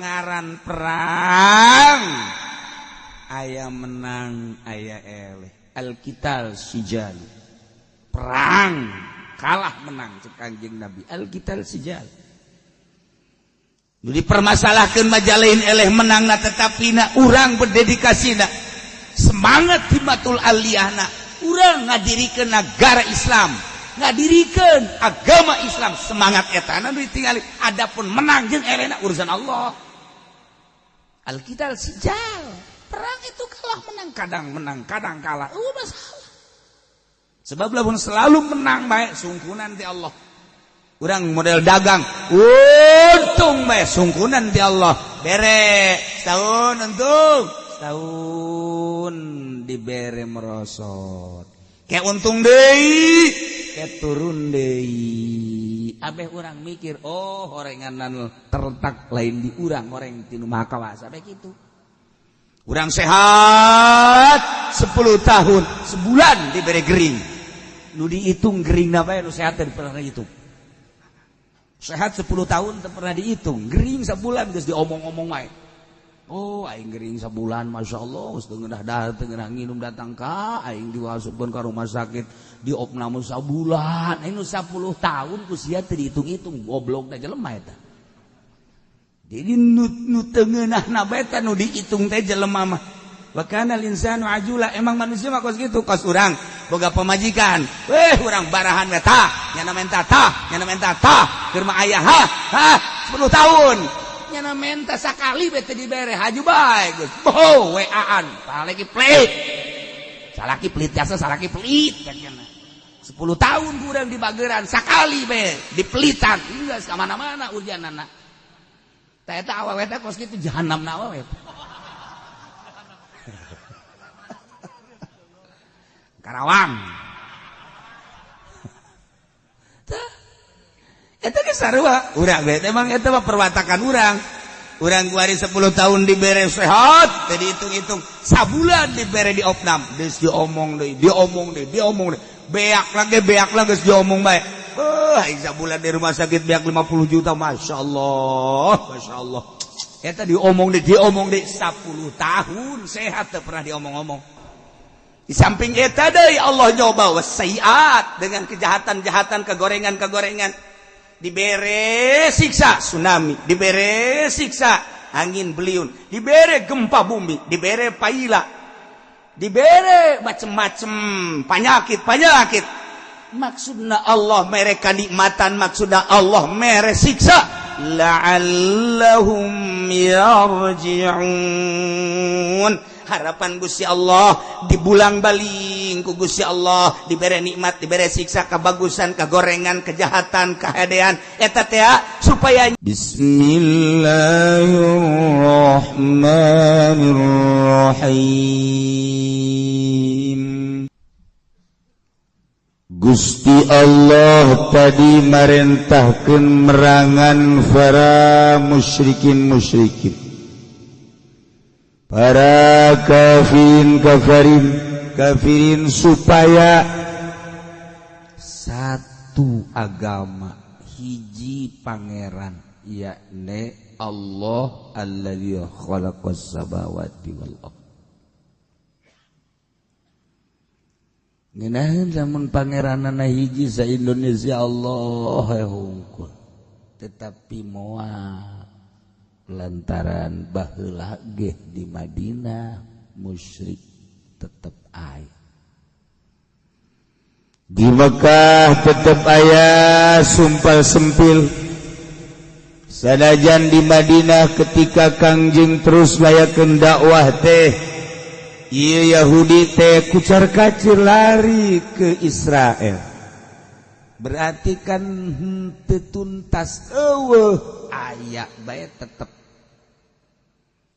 Ngaran perang aya menang aya eleh. Al-qital sijal, perang kalah menang cek Kangjeng Nabi. Al-qital sijal. Nu dipermasalahkeun majalain eleh menangna, tetapi na urang berdedikasina, semangat himmatul aliyahna, urang ngadirikeun negara Islam, ngadirikeun agama Islam, semangat etana nu ditingali. Adapun menang jeung elehna urusan Allah. Al-qital sijal, perang itu kalah menang, kadang menang kadang kalah, masalah. Sebab lamun selalu menang bae sungkunan ti Allah. Urang model dagang untung bae sungkunan ti Allah, bere setahun untung, setahun dibere merosot, kayak untung deui, kayak turun deui. Abeh urang mikir, oh horenganan terletak lain di urang, horeng ti nu Maha Kawasa bae kitu. Urang sehat 10 tahun sebulan dibere gering, nu dihitung geringna bae, nu sehat teu pernah dihitung. Sehat 10 tahun teu pernah dihitung, gering sebulan geus diomong-omong wae. Oh aing gering sebulan, Masya Allah, geus teu ngeunah dahar, teu ngeunah nginum, datang ka aing diwasupkeun ka rumah sakit, diopname sabulan. Aing nu 10 tahun ku sia teu dihitung-hitung, goblok da jelema eta. Jadi nu teu ngeunahna bae teh nu dihitung teh jelema mah. Wa kana al-insanu ajula, emang manusia mah kos kitu, kos urang boga pamajikan. Weh urang barahan we tah, nyana menta tah, nyana menta tah, keur mah aya ha, ha 10 tahun. Nyana menta sakali we teu dibere, haju bae geus. Boho WA-an, salaki pelit. Salaki pelit jasa, salaki pelit kan cenah. 10 tahun kurang dibageran sakali be dipelitan, geus ka mana-mana urjanana. Tah eta awewe teh kos kitu jahanamna awewe. Karawang. Tah eta ge sarua urang we emang eta mah perwatakan urang. Urang kuari 10 tahun dibere sehat, teu dihitung-hitung, sabulan dibere di opnam, geus diomong deui, diomong deui, diomong deui. Beak lagi, beak lagi geus diomong bae. Aing sabulan di rumah sakit beak 50 juta, Masya Allah, Masya Allah. Eta diomong deui, diomong deui 10 tahun sehat teu pernah diomong-omong. Di samping eta deui Allah nyoba wasayiat dengan kejahatan-jahatan, kegorengan-kegorengan. Dibere siksa tsunami, dibere siksa angin beliung, dibere gempa bumi, dibere paila, dibere macem-macem penyakit-penyakit. Maksudna Allah mere kanikmatan, maksudna Allah mere siksa. La'allahum yarji'un. Harapan Gusti Allah dibulang baling ku Gusti Allah, dibere nikmat, dibere siksa, kebagusan, kegorengan, kejahatan, kehadean eta teh supaya. Bismillahirrahmanirrahim. Gusti Allah tadi marentahkeun merangan para musyrikin-musyrikin, para kafirin kafirin kafirin, supaya satu agama, hiji pangeran, yakni Allah alladzi khalaqas samawati wal ardh. Ngeunah lamun pangeranana hiji sa Indonesia Allah hungkul, tetapi moal lantaran baheula ge di Madinah musyrik tetep aya, di Mekah tetep aya sumpal sempil. Sanajan di Madinah ketika Kangjeng terus layakeun dakwah teh, ieu Yahudi teh kucar kacir lari ke Israel. Berarti kan henteu tuntas, eueuh aya bae tetep.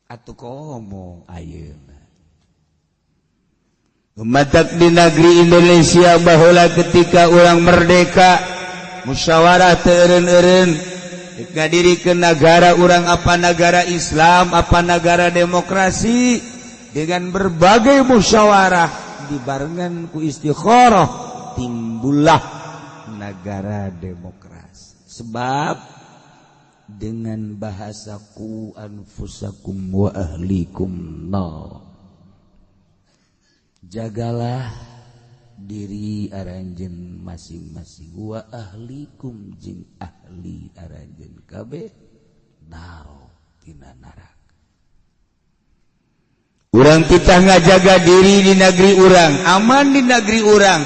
Atuh komo ayeuna. Umatak di negeri Indonesia baheula ketika urang merdeka musyawarah teu eureun-eureun ngadirikeun nagara urang, apa nagara Islam apa nagara demokrasi, dengan berbagai musyawarah dibarengan ku istikharah timbullah negara demokrasi. Sebab Dengan bahasa qu anfusakum wa ahlikum nar. Jagalah diri aranjeun masing-masing, wa ahlikum jeung ahli aranjeun kabeh, naro tina neraka. Urang kita ngajaga diri di negeri urang, aman di negeri urang,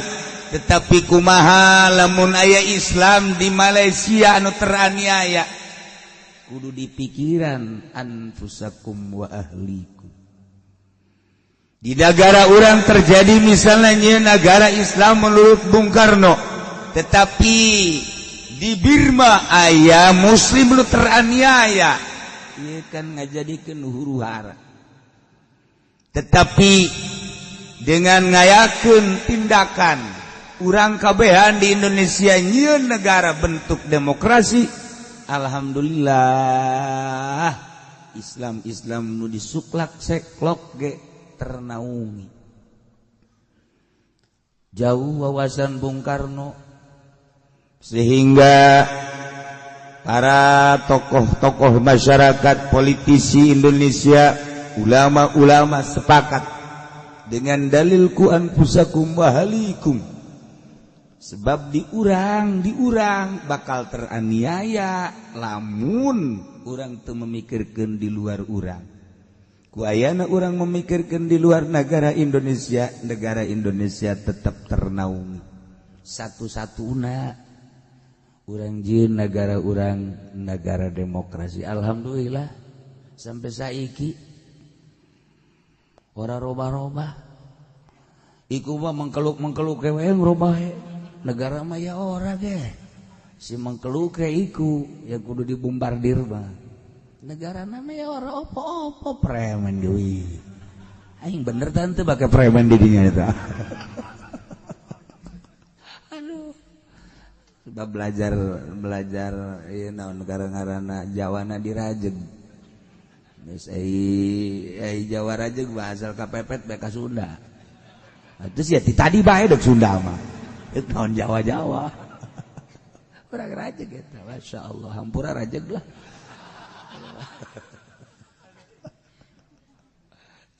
tetapi kumaha lamun aya Islam di Malaysia anu teraniaya? Kudu dipikiran anfusakum wa ahlikum. Di negara urang terjadi misalnya negara Islam menurut Bung Karno, tetapi di Birma aya Muslim lu teraniaya, ieu kan ngajadikeun huru hara. Tetapi dengan ngayakeun tindakan urang kabehan di Indonesia nyieun negara bentuk demokrasi, alhamdulillah Islam Islam nu disuklak seklok ge ternaungi. Jauh wawasan Bung Karno sehingga para tokoh-tokoh masyarakat, politisi Indonesia, ulama-ulama sepakat dengan dalil qu anfusakum wa ahlikum, sebab diurang diurang bakal teraniaya lamun urang teu memikirkan di luar urang. Ku ayana urang memikirkan di luar negara Indonesia, negara Indonesia tetap ternaungi. Satu-satuna urang jieun negara urang negara demokrasi. Alhamdulillah sampai saiki ora robah-robah. Iku mah mengkeluk-mengkeluk we ngrobah negara mah ya ora ge. Si mengkeluk iku ya kudu dibombardir mah. Negara nama ya ora opo-opo, preman deui. Aing bener tante bake preman di dinya eta. Aduh. Sebab belajar belajar ieu naon negara ngaranna Jawana dirajeg. Geus ai Jawa rajeg asal kapepet bae ka Sunda. Terus ya ti tadi bae dek Sunda mah. Itu naon Jawa-Jawa. Urang rajeg eta, Masya Allah, hampura rajeg lah.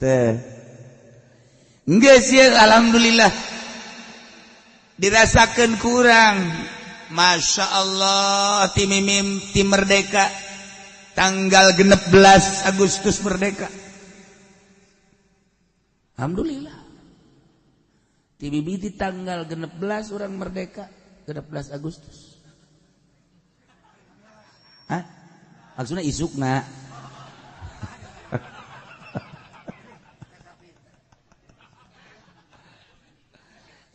Teh. Geus ieu alhamdulillah dirasakeun kurang. Masya Allah ti mimiti merdeka tanggal 16 Agustus merdeka. Alhamdulillah. Ti mimiti tanggal 16 urang merdeka, 16 Agustus. Hah? Maksudnya isukna.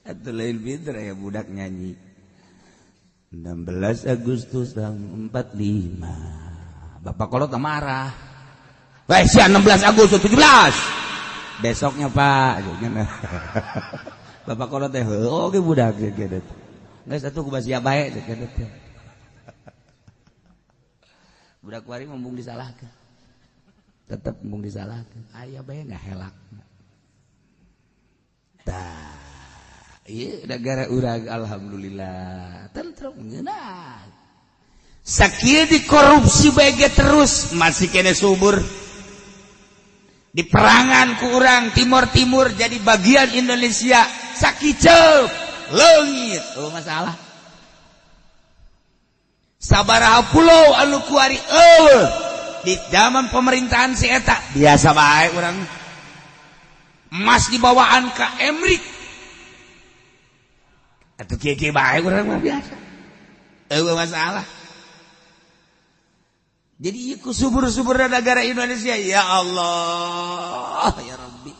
Atuh lain pinter ya budak nyanyi. 16 Agustus tahun 45. Bapak kolot marah. Weh, sia 16 Agustus 17. Besoknya Pak. Bapak kolot teh heuh oge budak gitu. Geus atuh kumaha sia bae gitu. Budak kuari embung disalahkeun. Tetep embung disalahkeun. Aya bae ngahelak. Tah, ieu negara urang alhamdulillah tentrem ngeunah. Sakieu dikorupsi bae ge terus masih kene subur. Di perangan ku urang Timur Timur jadi bagian Indonesia sakiceup leungit. Oh masalah. Sabaraha pulau anu kuari eueuh di zaman pemerintahan si eta biasa bae urang. Emas dibawaan ka Emrik. Atuh kieu-kieu bae urang mah biasa. Eueuh masalah. Jadi ieu subur-subur negara Indonesia ya Allah ya Rabbi.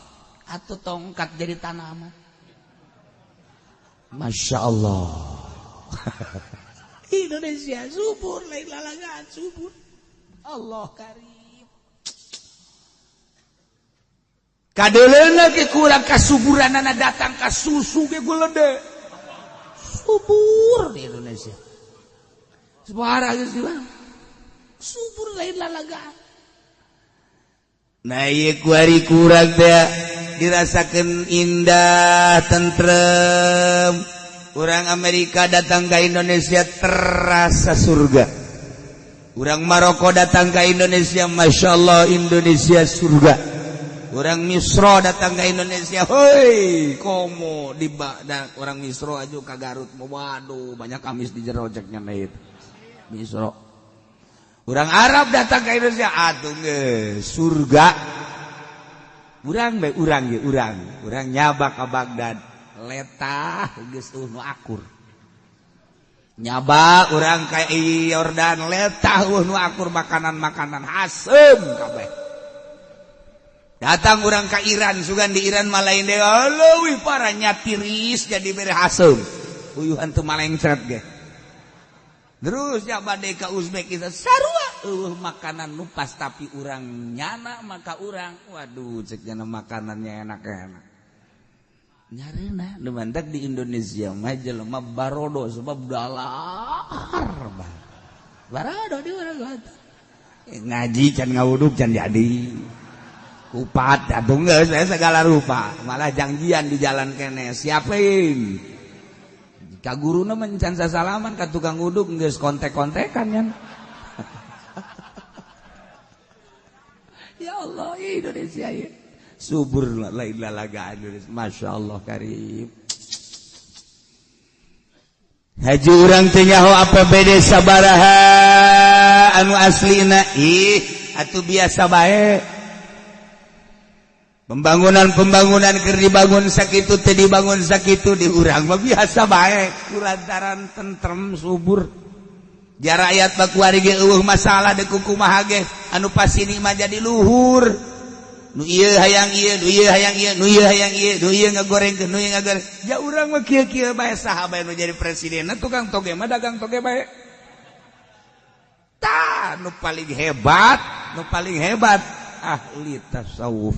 Atuh tongkat jadi tanaman. Masya Allah. Indonesia subur lain lalagan subur. Allah karim. Kadeuleuna ge kurang kasuburanana datang ka susu ge gulede. Subur di Indonesia. Suara geus subur lain lalagaan. Nah ieu kuari kurang teh dirasakeun indah tentrem. Orang Amerika datang ke Indonesia terasa surga. Urang Maroko datang ke Indonesia, Masya Allah Indonesia surga. Orang Misro datang ke Indonesia, hoi komo di orang Misro aja ke Garut, waduh banyak amis di jero ceknya itu Misro. Orang Arab datang ke Indonesia, atuh geus surga. Urang bae urang ge urang nyaba ka Baghdad, letah geus eueuh nu akur. Nyaba urang ka Yordan, letah eueuh nu akur, makanan-makanan haseum kabeh. Datang urang ka Iran, sugan di Iran mah lain deui, leuwih parah nya tiris jadi bere haseum. Uyuhan teu malengcret ge. Terus ya bade ka Uzbekistan sarua eueuh makanan nu pas, tapi urang nyana maka urang waduh cek nyana makanannya enak-enak. Nyareuna nu mantak di Indonesia mah jelema barodo sebab dalar barodo di urang ngaji can ngawuduk can jadi kupat atuh geus segala rupa, malah janjian di jalan kene siapin ka guruna mencan sasalaman ka tukang uduk geus kontek-kontekan yan. Ya Allah Indonesia ya. Subur lain lalaga Indonesia, Masya Allah karim. Haji urang teh nyaho APBD sabaraha anu aslina, ih atuh biasa bae. Pembangunan-pembangunan keur dibangun sakitu teh dibangun sakitu di urang mah biasa bae kulantaran tentrem subur. Ja rakyat bakuari ge eueuh masalah deuk kumaha ge anu pasini mah jadi luhur. Nu ieu hayang ieu, nu ieu hayang ieu, nu ieu hayang ieu, nu ieu ngagorengkeun, nu ieu ngagoreng. Ja urang mah kieu-kieu bae saha bae nu jadi presiden tukang toge mah dagang toge bae. Tah nu paling hebat, nu paling hebat ahli tasawuf.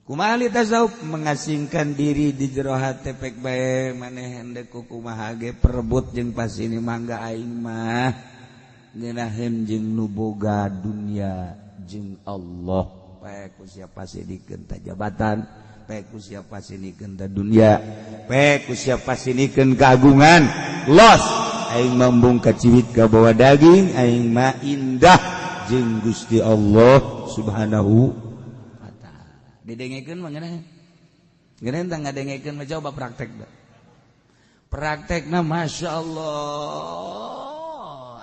Kumaha ahli tasawuf mengasingkan diri di jero hate pek bae maneh endek kumaha ge perebut jeung pasini mangga aing mah ngeunaheun jeung nu boga dunia jeung Allah. Bae ku siapa sinikeun ta jabatan, bae ku siapa sinikeun ta dunia, bae ku siapa sinikeun keagungan. Los aing mambung kaciwit ka bawa daging aing mah indah jeung Gusti Allah Subhanahu. Didengekeun mah ngeunah. Ngeunah tah ngadengekeun mah coba praktek da. Praktekna Masya Allah.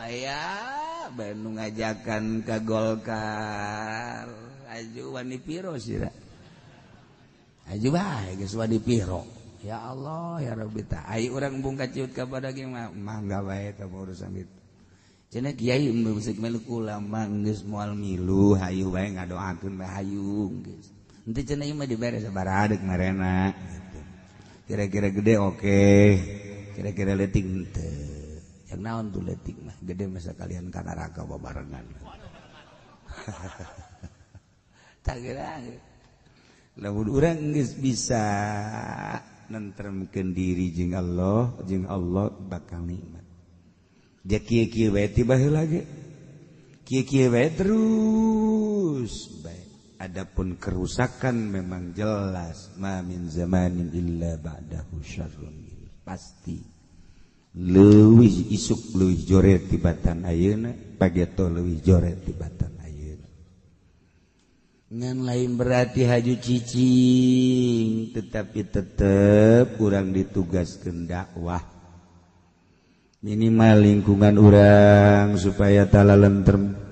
Aya bae nu ngajakan ka Golkar. Aju wani piro sira. Aju bae geus wani piro. Ya Allah ya Rabbi ta. Ai urang bungka ciut ka daging mah mangga bae tah urusan itu. Cenah kiai musik milu ulama geus moal milu hayu bae ngadoakeun bae hayu geus. Nanti cenah ieu mah dibere sabaraha deuk marena gitu. Kira-kira gede oke, kira-kira leutik henteu. Yang naon tuh leutik mah, gede masa kalian ka neraka babarengan. Tak kira. Lamun urang geus bisa nentremkeun diri jeung Allah bakal nikmat. Dia kieu-kieu bae tiba heula ge. Kieu-kieu bae terus bae. Adapun kerusakan memang jelas, ma min zamanin illa ba'dahu syarrun, pasti leuwih isuk leuwih joret tibatan ayeuna, pageto leuwih joret tibatan ayeuna. Ngan lain berarti haju cicing, tetapi tetep urang ditugaskeun dakwah. Minimal lingkungan urang supaya tala lentrem.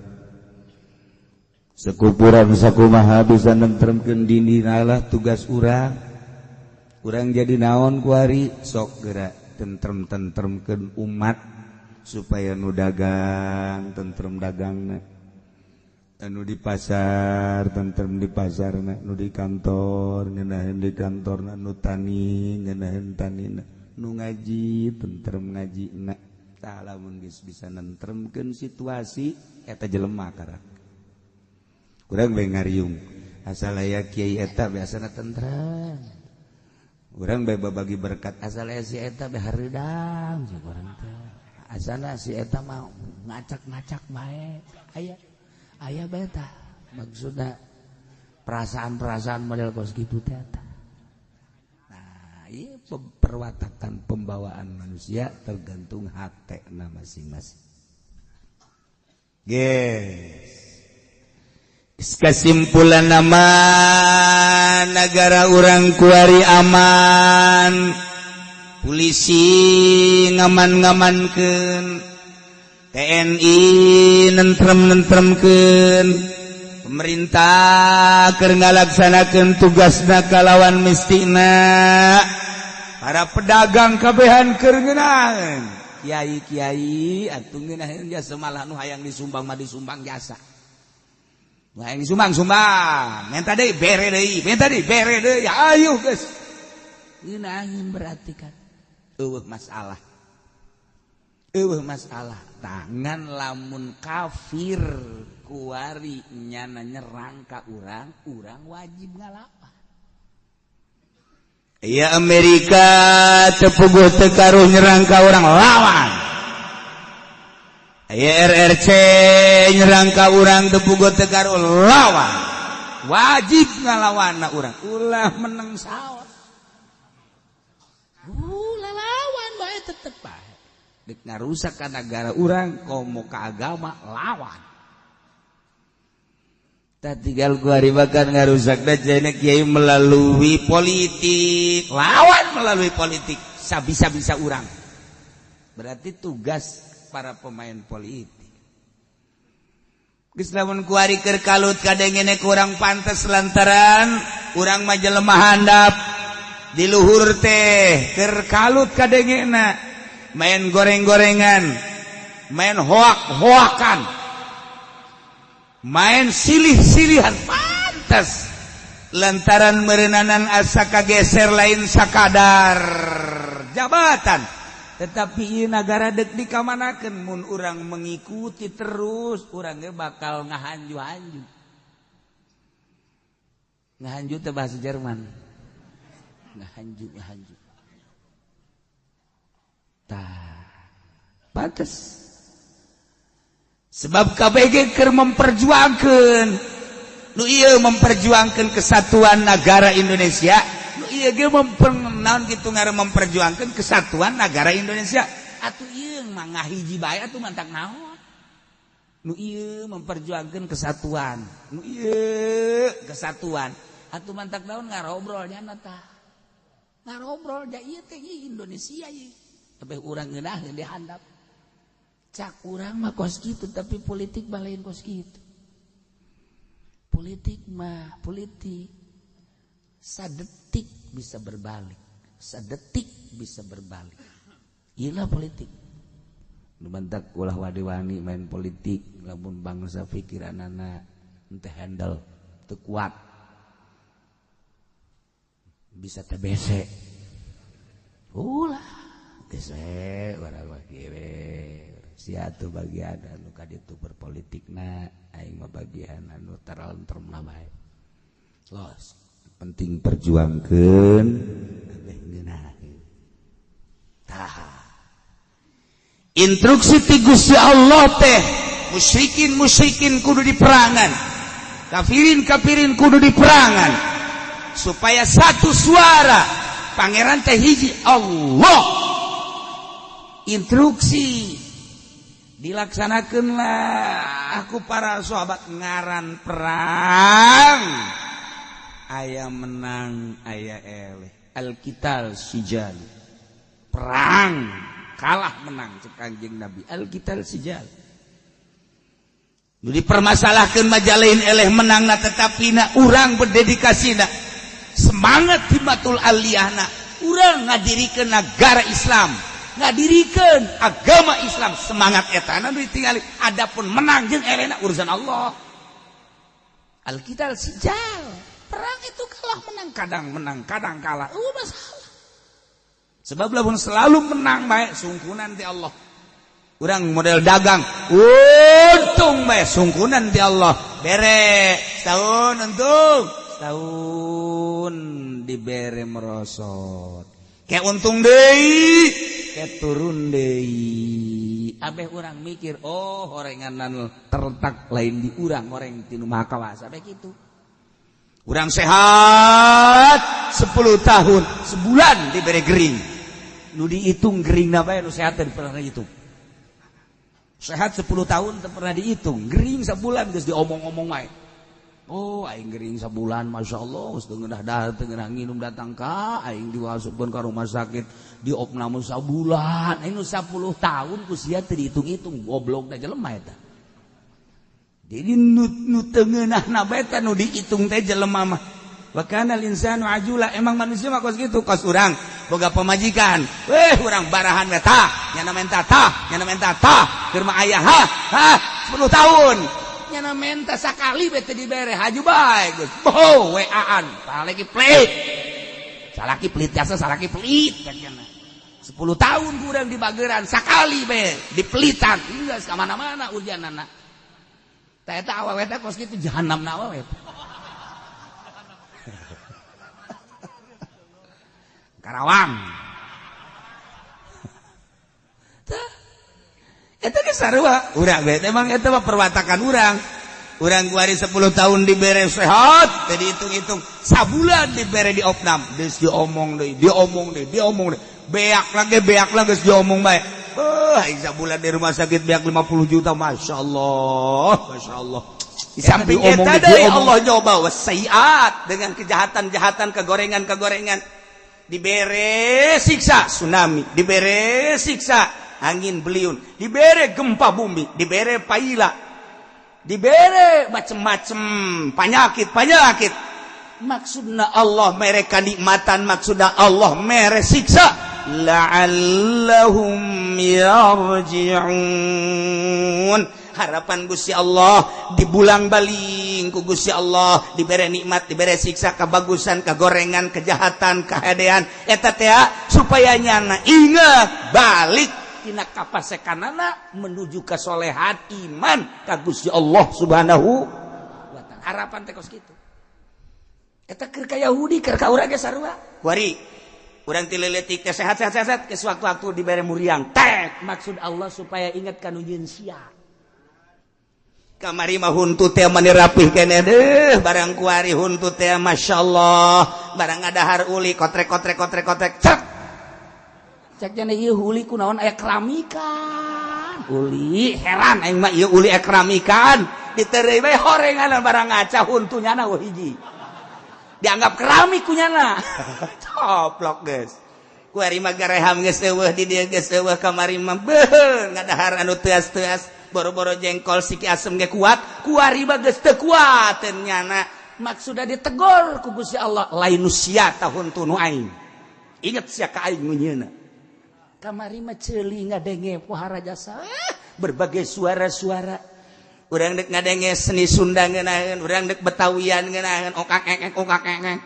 Sekupuran sakumaha bisa nentremkeun dininalah tugas urang. Urang jadi naon kuari sok gerak tentrem-tentremkeun umat supaya nu dagang tentrem dagangna, anu di pasar tentrem di pasarna, nu di kantor ngeunaheun di kantorna, nu tani ngeunaheun tanina, nu ngaji tentrem ngajina. Tah lamun geus bisa nentremkeun situasi eta jelema karak. Urang bae ngariung asal aya kiai eta biasana tentrem. Urang bae babagi berkat asal aya si eta bae hareudang jeung urang teh. Asana si eta mah ngacak-ngacak bae. Aya aya bae tah maksudna perasaan-perasaan model kos kitu teh eta. Nah, ieu perwatakan pembawaan manusia tergantung hatena masing-masing. Yes. Kesimpulan nama negara urang kuari aman, polisi ngaman-ngamankeun, TNI nentrem-nentremkeun, pemerintah keur ngalaksanakeun tugasna kalawan mistina, para pedagang kabehan keur ngeunaheun, kiai-kiai atuh ngeunaheun jasa, malah nu hayang disumbang mah disumbang jasa. Nah, yang disumbang sumbang, minta deui bere deui, minta deui bere deui, ayo geus. Ngeunaheun berarti kan eueuh masalah. Eueuh masalah. Tangan lamun kafir kuari nyana nyerang ka urang, urang wajib ngalawan. Ya Amerika teu puguh teu karuh nyerang ka urang, lawan. Aya RRC nyerang ka urang, teu puguh teu karuh, lawan. Wajib ngalawan urang, ulah meneng saos. Ulah, lawan bae, tetep bae. Dek ngarusak ka negara urang komo ka agama, lawan. Tak tinggal gua bahkan ngarusak da kiai melalui politik, lawan melalui politik sabisa-bisa urang. Berarti tugas para pemain politik. Geus lamun kuari keur kalut kadengene kurang pantes lantaran urang mah jelema handap di luhur teh keur kalut kadengena main goreng-gorengan, main hoak-hoakan, main silih-silihan, pantes lantaran merenanan asa kageser lain sakadar jabatan, tetapi ieu nagara dek dikamanakeun. Mun urang mengikuti terus, urang ge bakal ngahanju-hanju. Ngahanju teh bahasa Jerman, ngahanju, ngahanju. Tah, pantes sebab KBG keur memperjuangkeun, nu ieu memperjuangkan kesatuan negara Indonesia, nu ieu ge naon kitu ngaran memperjuangkan kesatuan negara Indonesia. Atuh ieu mah ngahiji bae, atuh mantak naon? Nu ieu memperjuangkan kesatuan, nu ieu kesatuan, atuh mantak naon ngarobrol nyana? Tah, ngarobrol ja ieu teh Indonesia ieu tapi urang ngeunaheun di handap. Cak urang mah kos kitu, tapi politik mah lain kos kitu. Politik mah politik, sadetik bisa berbalik, sadetik bisa berbalik. Iyalah politik. Nu mantak ulah wani-wani main politik lamun bangsa pikiranana henteu handle, teu kuat, bisa TBC. Ulah geus we, urang mah kieu. Sia tuh bagian anu ka ditu berpolitikna, aing mah bagian anu teralentrem lah bae. Los penting perjuangkeun ambeh ngeunaheun. Tah, instruksi ti Gusti Allah teh musyrikin musyrikin kudu diperangan, kafirin kafirin kudu diperangan supaya satu suara, pangeran teh hiji, Allah. Instruksi dilaksanakanlah aku para sahabat. Ngaran perang aya menang aya eleh. Al-qital sijal, perang kalah menang cek Kanjeng Nabi, al-qital sijal. Nu dipermasalahkan majalain eleh menang na, tetapi na urang berdedikasi na semangat himmatul aliyahna urang ngadirikeun negara Islam, ngadirikeun agama Islam, semangat etana nu ditinggali. Adapun menang jeung elehna urusan Allah. Al-qital sijal, perang itu kalah menang, kadang menang kadang kalah, masalah. Sebab lamun selalu menang bae, sungkunan ti Allah. Urang model dagang untung bae, sungkunan ti Allah, bere setahun untung, setahun dibere merosot, kayak untung deui, kayak turun deui. Abeh urang mikir, oh, orenganan terletak lain di urang, oreng ti nu maha kawasa. Abeh kitu urang sehat 10 tahun sebulan dibere gering, nu dihitung gering bae, nu sehat teh pernah dihitung. Sehat 10 tahun teu pernah dihitung, gering sabulan geus diomong-omong wae. Oh, aing gering sabulan, Masya Allah, geus teu ngeunah dahar, teu ngeunah nginum, datang ka aing diwasupkeun ka rumah sakit, diopname sabulan. Aing nu 10 tahun ku sia teu dihitung-hitung, goblok da jelema eta. Jadi nu teu ngeunahna bae teh nu dihitung teh jelema mah. Wa kana al-insanu ajula, emang manusia mah kos kitu, kos urang boga pamajikan. Weh, urang barahan we tah, nyana menta tah, nyana menta tah, keur mah aya ha, ha 10 tahun. Nyana menta sakali we teu dibere, haju bae geus. Boho WA-an, salaki pelit. Salaki pelit jasa, salaki pelit cenah. 10 tahun kurang dibageran sakali be dipelitan, geus ka mana-mana ujianana. Tah eta awewe teh kos kitu jahanamna awewe. Karawang. Tah. Eta geus sarua. Urang we emang eta mah perwatakan urang. Urang kuari 10 tahun dibere sehat, teu dihitung-hitung. Sabulan dibere diopnam, geus diomong deui, diomong deui, diomong deui. Beak lagi, beak lagi geus diomong bae. Beuh, aing sabulan di rumah sakit beak 50 juta, masyaallah, masyaallah. Di samping eta deui Allah nyoba wasayiat dengan kejahatan-jahatan, kegorengan-kegorengan. Dibere siksa tsunami, dibere siksa angin beliung, dibere gempa bumi, dibere paila, dibere macem-macem penyakit-penyakit. Maksudna Allah mere kanikmatan, maksudna Allah mere siksa. La'allahum yarji'un. Harapan Gusti Allah dibulang baling ku Gusti Allah, dibere nikmat, dibere siksa, kebagusan, kegorengan, kejahatan, kehadean eta teh supaya nyana ingat balik tina kapasekanana menuju kesolehan iman ka Gusti Allah Subhanahu wa taala. Harapan teh kos kitu. Eta keur ka Yahudi, keur ka urang ge sarua. Kuari urang ti leutik teh sehat sehat sehat, ke sewaktu-waktu dibere muriang tek, maksud Allah supaya ingat ka nu nyieun sia. Kamari mah huntu teh mani rapih keneh deuh, barang kuari huntu teh masyaallah, barang ngadahar uli kotrek kotrek kotrek kotrek cek. Cek jane ieu uli kunaon aya keramikan. Uli heran aing mah ieu uli aya keramikan, ditereuy bae horengan barang ngaca huntu nyana eueuh hiji. Dianggap keramik ku nyana. Coplok geus. Kuari mah gareham geus eueuh di dieu geus eueuh, kamari mah beuh ngadahar anu teas-teas. Boro-boro jengkol siki asem ge kuat, kuari mah geus teu kuat nyana. Maksudna ditegor ku Gusti Allah, lain nu sia tahun tu nu aing. Ingat sia ka aing nu nyieuna. Kamari mah ceuli ngadenge pohara jasa, berbagai suara-suara. Urang deuk ngadenge seni Sunda ngeunaheun, urang deuk Betawian ngeunaheun, okak ekek okak ekek.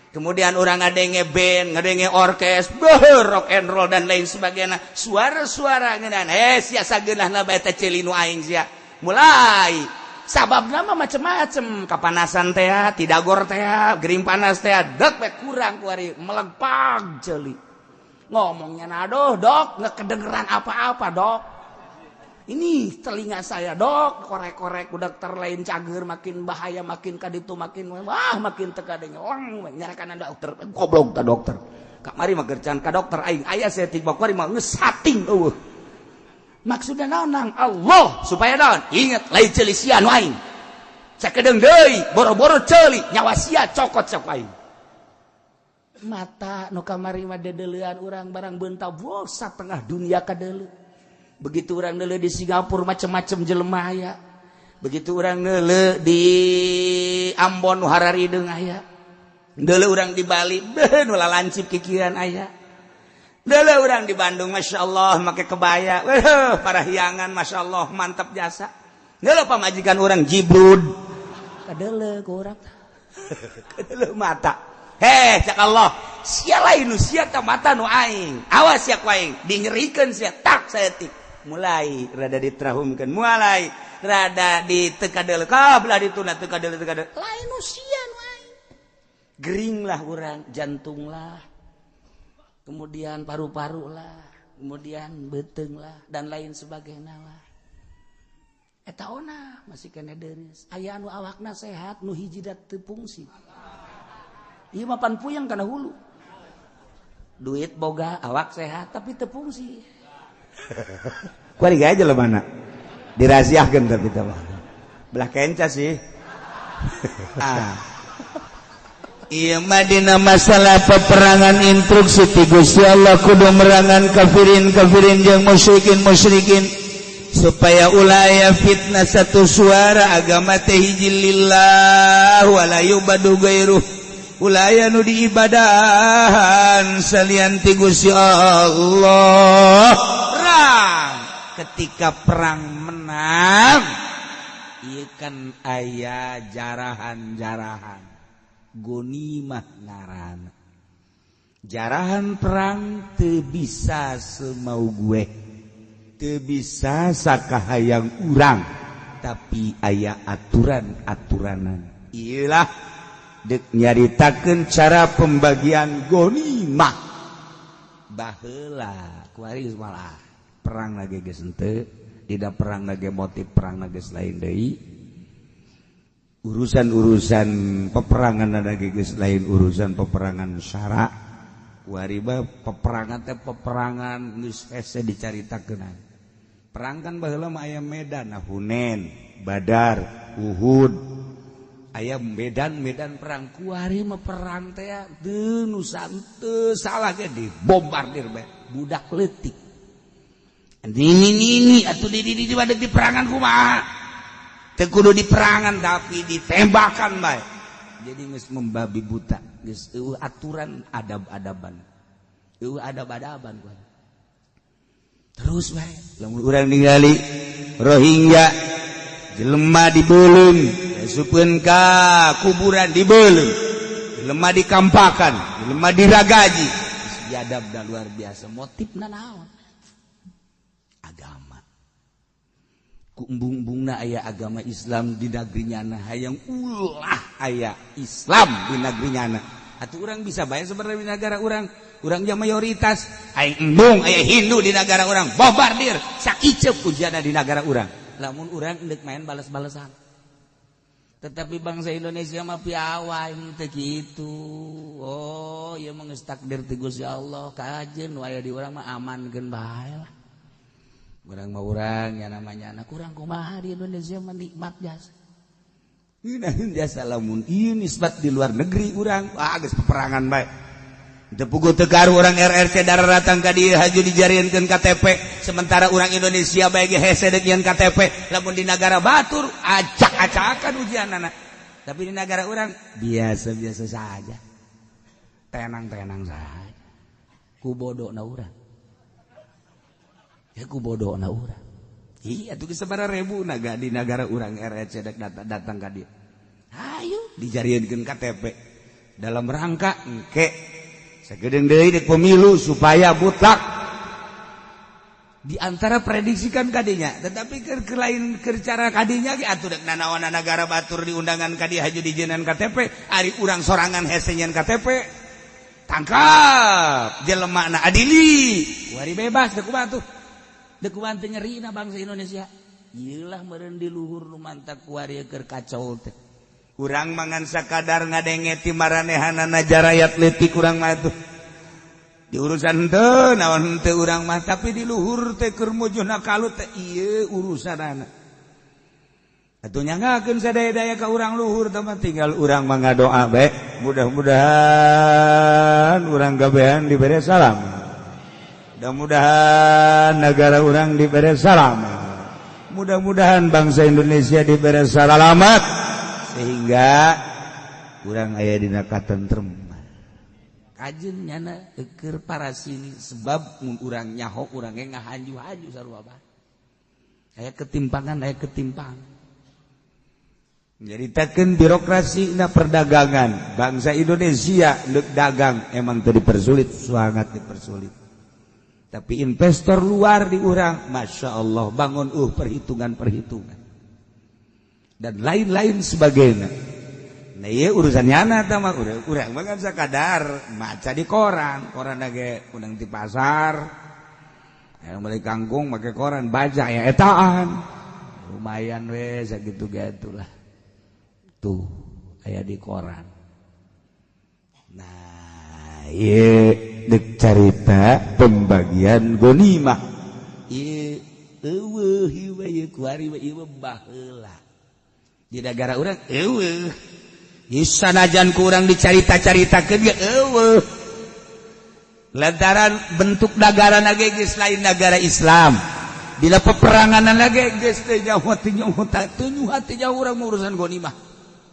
Kemudian orang ngadenge band, ngadenge orkes, beuh, rock and roll dan lain sebagainya. Suara-suara ngeunaheun, sia sageunahna bae teh ceuli nu aing sia. Mulai sababna mah macem-macem, kapanasan teh, tidagor teh, gering panas teh, dek we kurang kuari melegpag ceuli. Ngomongnya aduh dok, nggak kedengeran apa-apa dok. Ini telinga saya dok, korek-korek dokter lain cager, makin bahaya, makin kaditu, makin wah, makin teka denge. Wang nyarakan dokter, goblok ta dokter. Kamari mah gercan ka dokter aing, aya saeutik kuari mah geus sating eueuh. Maksudna naon nang Allah supaya naon? Ingat lain ceuli sia nu aing. Sakedeung deui, boro-boro ceuli, nyawa sia cokot sok aing. Mata nu kamari mah dedeleuan urang barang beunta bosa tengah dunia kadeuleu. Begitu orang ngeuleuh di Singapura macem-macem jelema aya. Begitu orang ngeuleuh di Ambon nu hararideung aya. Ngeuleuh urang di Bali beuh nu lalancip kikiran aya. Ngeuleuh urang di Bandung masyaallah make kebaya. Weuh parahiangan masyaallah mantap jasa. Ngeuleuh pamajikan urang jibrud. Kadeuleuh ku urang. Kadeuleuh mata. Heh cak Allah, sia lain nu sia ta mata nu aing. Awas sia ku aing, dinyerikeun sia tak saeutik. Mulai rada diterahumkan, mulai rada ditekadeul ka belah dituna tekadeul tekadeul. Lain nu sia nu aing. Gering lah urang, jantung lah. Kemudian paru-paru lah, kemudian beuteung lah dan lain sebagainya lah. Eta ona masih kene deureuh. Aya anu awakna sehat nu hiji da teu fungsi. Ieu mah pan puyeng kana hulu. Duit boga, awak sehat tapi teu fungsi. Kuari aja lah mana. Diraziahkeun tapi teh mah. Belah kenca sih. Ah. Ieu mah dina masalah peperangan, instruksi ti Gusti Allah kudu merangan kafirin kafirin jeung musyrikin musyrikin supaya ulah aya fitnah, satu suara, agama teh hiji, lillah wala yubadu gairuh, ulah aya nu diibadahan salian ti Gusti Allah. Perang, ketika perang menang, ieu kan aya jarahan-jarahan, gonimah ngaran. Jarahan perang teu bisa semau gue, teu bisa sakahayang urang, tapi aya aturan-aturanan. Iyalah, dek nyaritakeun cara pembagian gonimah. Baheula kuari malah perang lagi geus henteu, tidak perang lagi, motif perang lagi lain deui, urusan-urusan peperangan ada geus lain, urusan peperangan syara. Kuari peperangan teh peperangan geus hese dicaritakeun. Perang kan baheula mah aya medan, Hunain, Badar, Uhud, aya medan-medan perang. Kuari mah perang teh teu nu teu salah ge dibombardir bae, budak leutik ini ini atuh di di perangan kumaha. Teu kudu di perangan, tapi ditembakan bae. Jadi geus membabi buta, geus eueuh aturan adab-adaban, eueuh adab-adaban kuari. Terus bae lamun urang ningali Rohingya, jelema dibeuleum, asupeun ka kuburan, dibeuleum, jelema dikampakan, jelema diragaji, biadab dan luar biasa. Motifna naon? Agama. Ku embung-embungna aya agama Islam di negeri nyana, hayang ulah aya Islam di negeri nyana. Atuh urang bisa bae sebenarnya di negara urang, urang mayoritas, aing embung aya Hindu di negara urang, bombardir sakiceup ujiana di negara urang lamun urang endek main balas-balasan. Tetapi bangsa Indonesia mah piawai teu kitu. Oh, ieu mah geus takdir ti Gusti Allah, kajeun nu aya di urang mah amankeun bae lah. Urang mah urang ya namanya anak urang kumaha di Indonesia mah nikmat jasa. Ngeunaheun jasa lamun ieu nisbat di luar negeri urang, ah geus peperangan bae. Teu puguh teu garuh orang RRC daratang ka dieu haju dijariankeun KTP, sementara orang Indonesia bae ge hese deuk nyieun KTP. Lamun di negara batur acak-acakan ujianana. Tapi di negara urang biasa-biasa saja. Tenang-tenang saja. Ku bodona urang. Ya ku bodona urang. Iya tuh sabaraha ribu naga di negara urang RRC dek datang ka dieu. Ayo dijariankeun KTP dalam rangka engke sagedeung deui dek pemilu supaya mutlak di antara prediksikan kadinya. Tetapi ke lain ke cara kadinya ge atuh dek nanaonan negara batur di undangan ka dieu haju dijieunnan KTP, ari urang sorangan hese nyieun KTP, tangkap jelema na, adili, wari bebas. Dek kumaha tuh? Dek kumaha teu nyerina bangsa Indonesia? Ieulah meureun di luhur nu mantak kuari keur kacau teh. Urang mangan sakadar ngadenge ti maranehanana, jarayat leutik urang mah tuh. Di urusan teu naon teu urang mah, tapi di luhur teh keur mujuhna kalut teh ieu urusanana. Atuh nyanggakeun sadaya-daya ka urang luhur teh mah, tinggal urang mah ngadoa bae, mudah-mudahan urang kabehan dibere salam, mudah-mudahan negara urang dibere salam, mudah-mudahan bangsa Indonesia dibere salamat sehingga urang aya dina katentrem. Kajeun nyana keur para sini, sebab mun urang nyaho urang ge ngahanju-hanju sarua bae. Aya ketimpangan, aya ketimpangan. Nyaritakeun birokrasi na perdagangan bangsa Indonesia, leuk dagang emang teu dipersulit, sangat dipersulit. Tapi investor luar di urang Masya Allah bangun perhitungan-perhitungan dan lain-lain sebagainya. Nah, iya urusan nyana ta mah, urang mah kan sakadar maca di koran, koran ge undang di pasar. Yang beli kangkung make koran baca ya etaan. Lumayan we sakitu gitu lah. Tuh aya di koran. Nah, ieu dek carita pembagian gonimah. Ieu eueuh ieu Kuari mah ieu baheula. Di negara urang eueuh. Sanajan kurang dicarita-caritakeun ge eueuh. Lantaran bentuk negara ge geus lain negara Islam. Dina peperangan ge geus teu nyaho teu nyaho teu nyuha teu nyaho urang urusan ghanimah.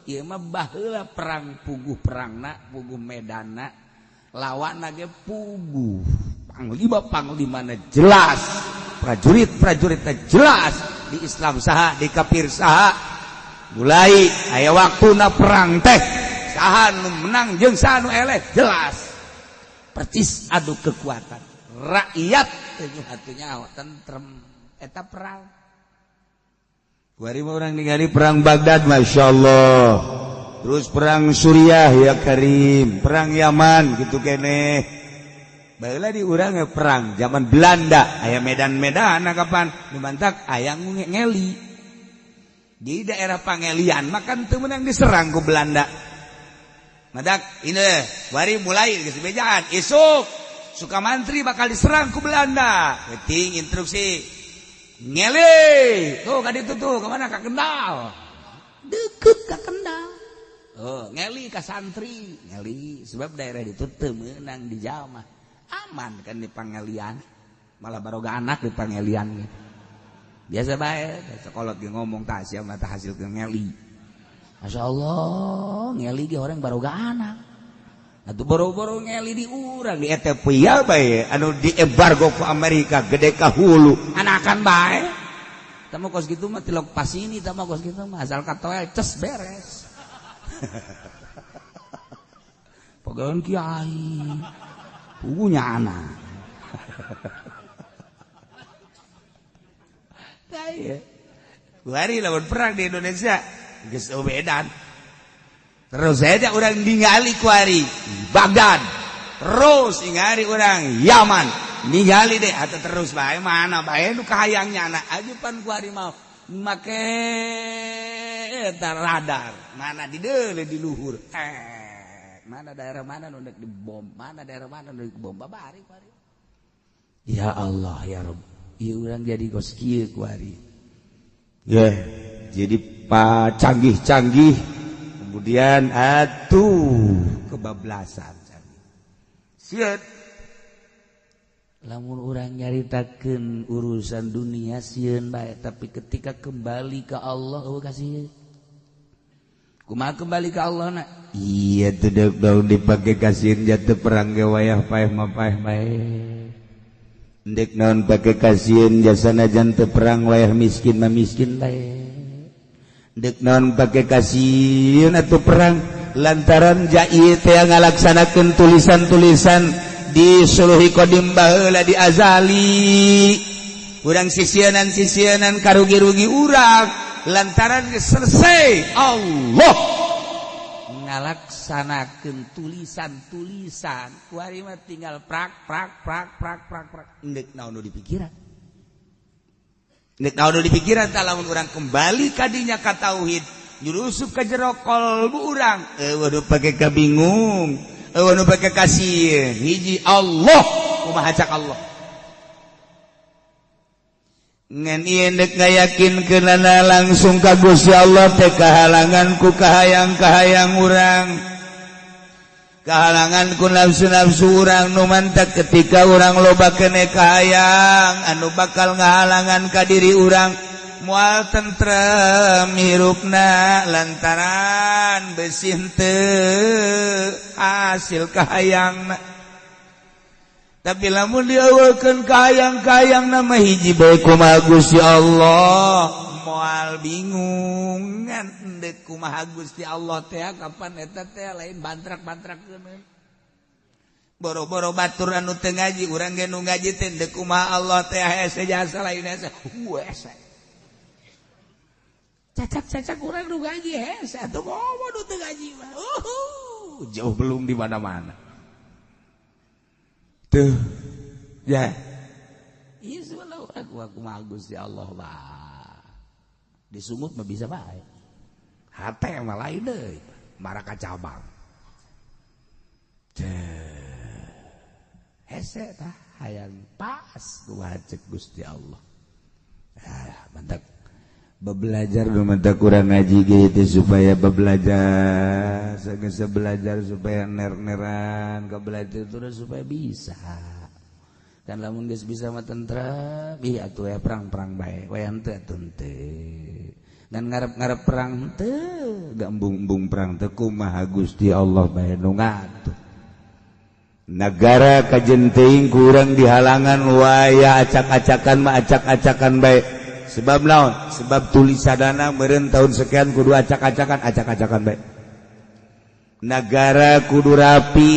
Ieu mah baheula perang puguh perangna, puguh medanna, lawanna ge puguh. Panglima-panglimana jelas, prajurit-prajuritna jelas, di Islam saha, di kafir saha. Mulai aya waktuna perang teh saha nu menang jeung saha nu eleh jelas. Percis adu kekuatan. Rakyat teu hatunya nyaho tentrem eta perang. Kuari mah urang ningali perang Baghdad masyaallah. Terus perang Suriah ya Karim, perang Yaman gitu keneh. Baheula di urang perang zaman Belanda aya medan-medan kapan nu mantak aya ngeli. Di daerah Pangelian makan teu meunang diserang ku Belanda. Madak ini wari mulai geus bejaan isuk Sukamantri bakal diserang ku Belanda. Penting instruksi ngeli tuh ka ditu tuh ka mana ka Kendal. Deket ka Kendal. Oh, ngeli ka santri, ngeli sebab daerah itu teu meunang dijamah. Aman kan di Pangelian. Malah baroga anak di Pangelian gitu. Biasa bae, sekolah ge ngomong tah sia mah hasil ke ngeli. Masya Allah, ngeli ge orang baroga anak. Atuh boro-boro ngeli di urang di Ethiopia bae anu di embargo ku Amerika gede ka hulu. Anakan bae. Tah mah kos kitu mah tilok pasini, tah mah kos kitu mah asal katoel ces beres. Pagawean kiai. Pugunya anak. Kuari lawan perang di Indonesia geus bedan. Terus saja urang ningali kuari Baghdad. Terus ningali urang Yaman. Ningali deh atau terus bae mana bae nu kahayangnya anak aja pan kuari mau make eta radar. Mana di deule di luhur. Mana daerah mana nu deuk dibom, mana daerah mana nu deuk dibom babari kuari. Ya Allah ya Rabb. Ieu urang jadi kos kieu kuari. Ya, jadi pak canggih-canggih kemudian atuh kebablasan canggih. Sieun. Lamun urang nyaritakeun urusan dunia sieun bae, tapi ketika kembali ke Allah eueuh kasih. Kumaha kembali ke Allah na? Iya teu daun dipake kasieun jatuh perang ge wayah paeh mah paeh bae. Ndek naon pake kasieun jasana janten perang wayah miskin mah miskin bae. Ndek naon pake kasieun atuh perang lantaran jai teh ngalaksanakeun tulisan-tulisan di suluhi qadim baheula di azali. Urang sisienan-sisienan karugi-rugi urang lantaran geus selesai Allah ngalaksanakeun tulisan-tulisan kuari mah tinggal prak prak prak prak prak prak ndek naon nu dipikiran ndek naon nu dipikiran tah lamun urang kembali ka dinya ka tauhid nyurusup ka jero qalbu urang eueuh nu pake kabingung eueuh nu pake kasih hiji Allah kumaha cak Allah ngan ieu ndek ngayakinkeunana langsung ka Gusti Allah teh kahalangan ku kahayang-kahayang urang kahalangan ku nafsu-nafsu urang nu mantak ketika urang loba kene kahayang anu bakal ngahalangan ka diri urang moal tentrem hirupna lantaran besi henteu hasil kahayangna. Tapi lamun diawalkeun kahayang-kahayang nama hiji bae kumaha Gusti Allah moal bingung ngan endek kumaha Gusti Allah teh kapan eta teh lain bantrak-bantrakeun. Boro-boro batur anu teu ngaji urang ge nu ngaji teh endek kumaha Allah teh hese jasa lain hese. Hese. Cacak-cacak urang nu ngaji hese atuh komo nu teu ngaji mah. Jauh belum di mana-mana. Tuh, ya. Iya sebelah aku mah Gusti Allah bah. Disungut mah bisa bae. Hate mah lain deui, maraka cabang. Hese tah hayang pas kumaha cek Gusti Allah. Ah, mantap. Belajar mata kurang ngaji gitu supaya belajar, segesa belajar supaya ner-neran, ke belajar terus supaya bisa. Kan lamun geus bisa mah tentrem, ih atuh ya perang-perang bae, wayang teu atuh teu. Dan ngarep-ngarep perang teu, gambung-embung perang teu kumaha Gusti Allah bae nu ngatur. Negara kajen teuing kurang dihalangan waya acak-acakan mah acak-acakan bae. Sebab naon? Sebab tulisanana meureun tahun sekian kudu acak-acakan, acak-acakan bae. Negara kudu rapi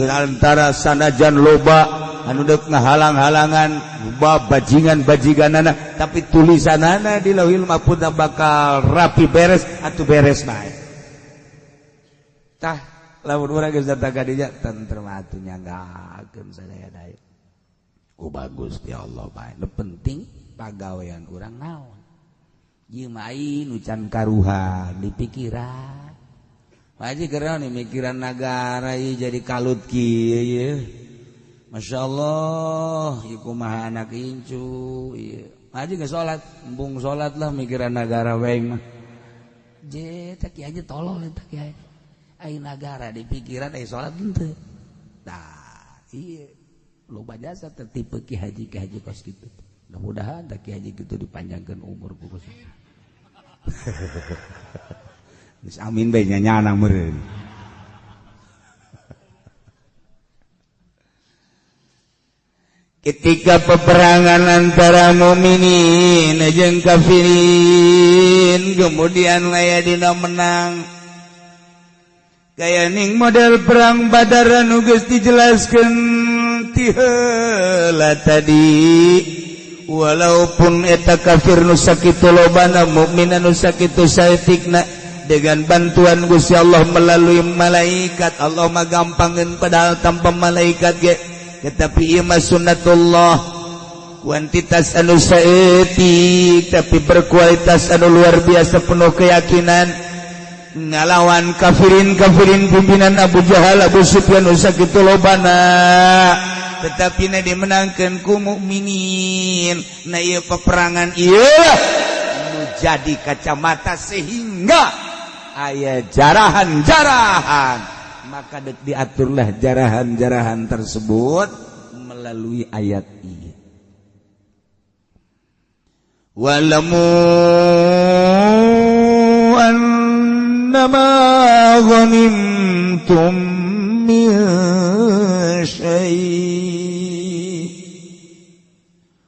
antara sanajan loba anu deuk ngahalang-halangan bab bajingan-bajiganana tapi tulisanana di Lauhil Mahfuz bakal rapi beres atuh beres bae. Tah lamun urang geus datang ka dinya tentrem atuh nyanggakeun sadaya-daya. Ku bagus ya Allah bae. Nu penting pagawean urang naon? Ieu mah nu can karuhan di pikiran. Haji keur naon mikiran nagara ieu jadi kalut kieu ieu. Masya Allah, ieu kumaha anak incu ieu. Haji geus salat, embung salat lah mikiran nagara wae mah. Je teh kieu aja tolol eta kieu. Ai nagara di pikiran ai salat henteu. Tah, ieu loba jasa tertipe ki haji kos kitu. Mudah-mudahan tak ki haji kitu dipanjangkeun umur ku kos. Geus amin bae nya nyana meureun. Ketika peperangan antara mukminin jeung kafirin kemudian aya dina menang. Kaya ning model perang Badar anu geus dijelaskeun ti heula tadi. Walaupun eta kafir nu sakitu lobana mukmin anu sakitu saeutikna dengan bantuan Gusti Allah melalui malaikat Allah mah gampangeun padahal tanpa malaikat ge. Tetapi ieu mah sunnatullah, kuantitas anu saeutik tapi berkualitas anu luar biasa penuh keyakinan ngalawan kafirin-kafirin pimpinan Abu Jahal, Abu Sufyan nu sakitu lobana tetapi na dimenangkeun ku mukminin. Na ieu peperangan ieu nu jadi kacamata sehingga aya jarahan-jarahan, maka dek diaturlah jarahan-jarahan tersebut melalui ayat ini. Walamu annama ghanimtum min syai'.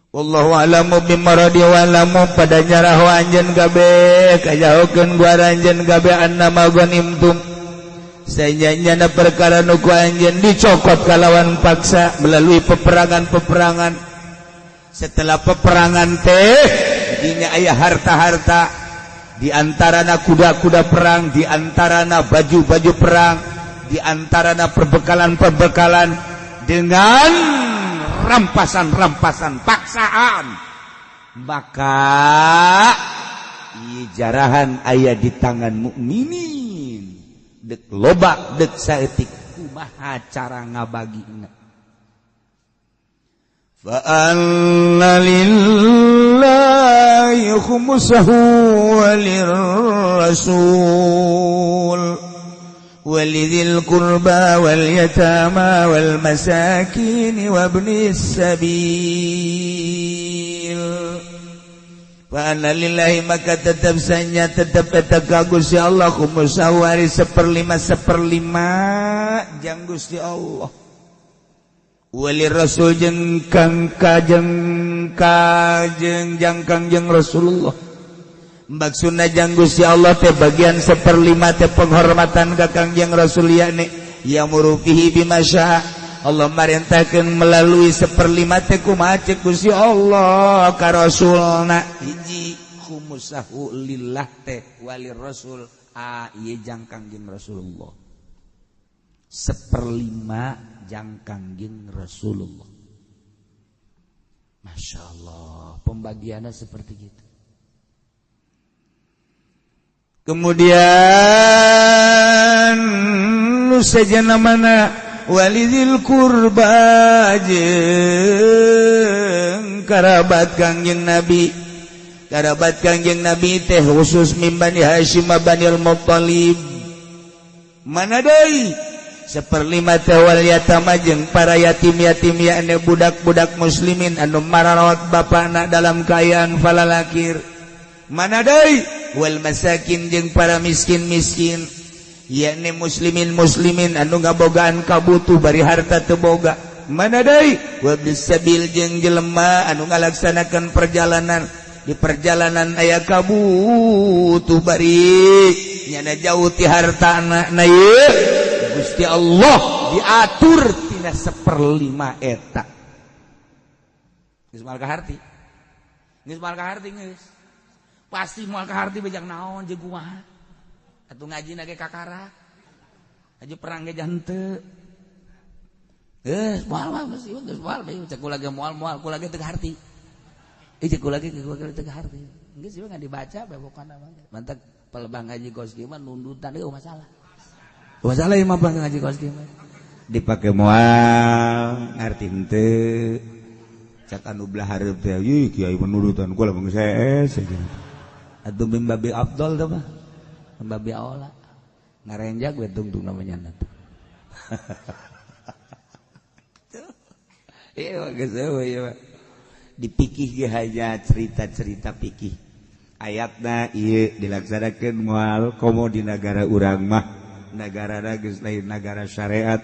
Wallahu a'lamu bimaradi wa'lamu pada nyaraho anjeun kabeh kajahokeun gua anjeun kabeh annama ghanimtum sanyana perkara nu ku anjeun dicokot kalawan paksa melalui peperangan-peperangan. Setelah peperangan teh dinya aya harta-harta, di antarana kuda-kuda perang, di antarana baju-baju perang, di antarana perbekalan-perbekalan dengan rampasan-rampasan paksaan. Maka ieu jarahan aya di tangan mukminin dek loba dek saeutik kumaha cara ngabagina. Fa anna lillahi khumsahu walirrasul walidhil qurba wal yatama wal masakin wabnis sabil. Fa anna lillahi maka tetap saja tetap eta ka Gusti Allah khumsahu ari seperlima jang Gusti Allah wali rasul jeung kang kajeng kajeng jang kangjeng Rasulullah. Maksudna jang Gusti Allah teh bagian seperlima teh penghormatan ka Kangjeng Rasul yakni ya'muru fihi bima syaa. Allah marintahkeun melalui seperlima teh kumaha ceuk Gusti Allah ka Rasulna. Hiji khumusahu lillah teh wali rasul a ieu jang Kangjeng Rasulullah. Seperlima jang Kangjeng Rasulullah. Masya Allah, pembagiannya seperti gitu. Kemudian nu sajana mana walidil kurba jeung karabat Kangjeng Nabi Karabat Kangjeng Nabi teh khusus min Bani Hasyim Banil Muttalib. Mana deui? Seperlima teh wal yatama jeung para yatim-yatim yakni budak-budak muslimin anu mararawat bapana dalam kaayaan falalakir. Mana deui? Wal masakin jeung para miskin-miskin yakni muslimin-muslimin anu ngabogaan kabutuh bari harta teu boga. Mana deui? Wa bisabil jeung jelema anu ngalaksanakeun perjalanan. Di perjalanan aya kabutuh bari nyana jauh ti hartana. Na ieu Gusti Allah diatur tina seperlima eta. Geus moal kaharti. Geus moal kaharti geus. Pasti moal kaharti bejang naon jeung kumaha. Atuh ngajina ge kakara. Aju perang ge henteu. Geus moal mah geus geus moal bae cek kula ge moal-moal kula ge teu kaharti. Cek kula ge teu kaharti. Geus ieu ngan dibaca bae pokona mah. Mantak pelebah ngaji kos kieu mah nundutan eueuh masalah. Masalah ieu mah ngaji kos kieu mah. Dipake moal ngarti henteu. Cak anu belah hareup teh, "Ih, kiai menurutan kula mah geus hees." Atuh mimbabi afdol teh mah. Mimbabi aula. Ngarenjak we tungtung namanya tuh. Iya geus eueuh ieu mah. Dipikih ge hanya cerita-cerita pikih. Ayatna ieu dilaksanakeun moal komo di nagara urang mah. Nagara geus lain nagara syariat.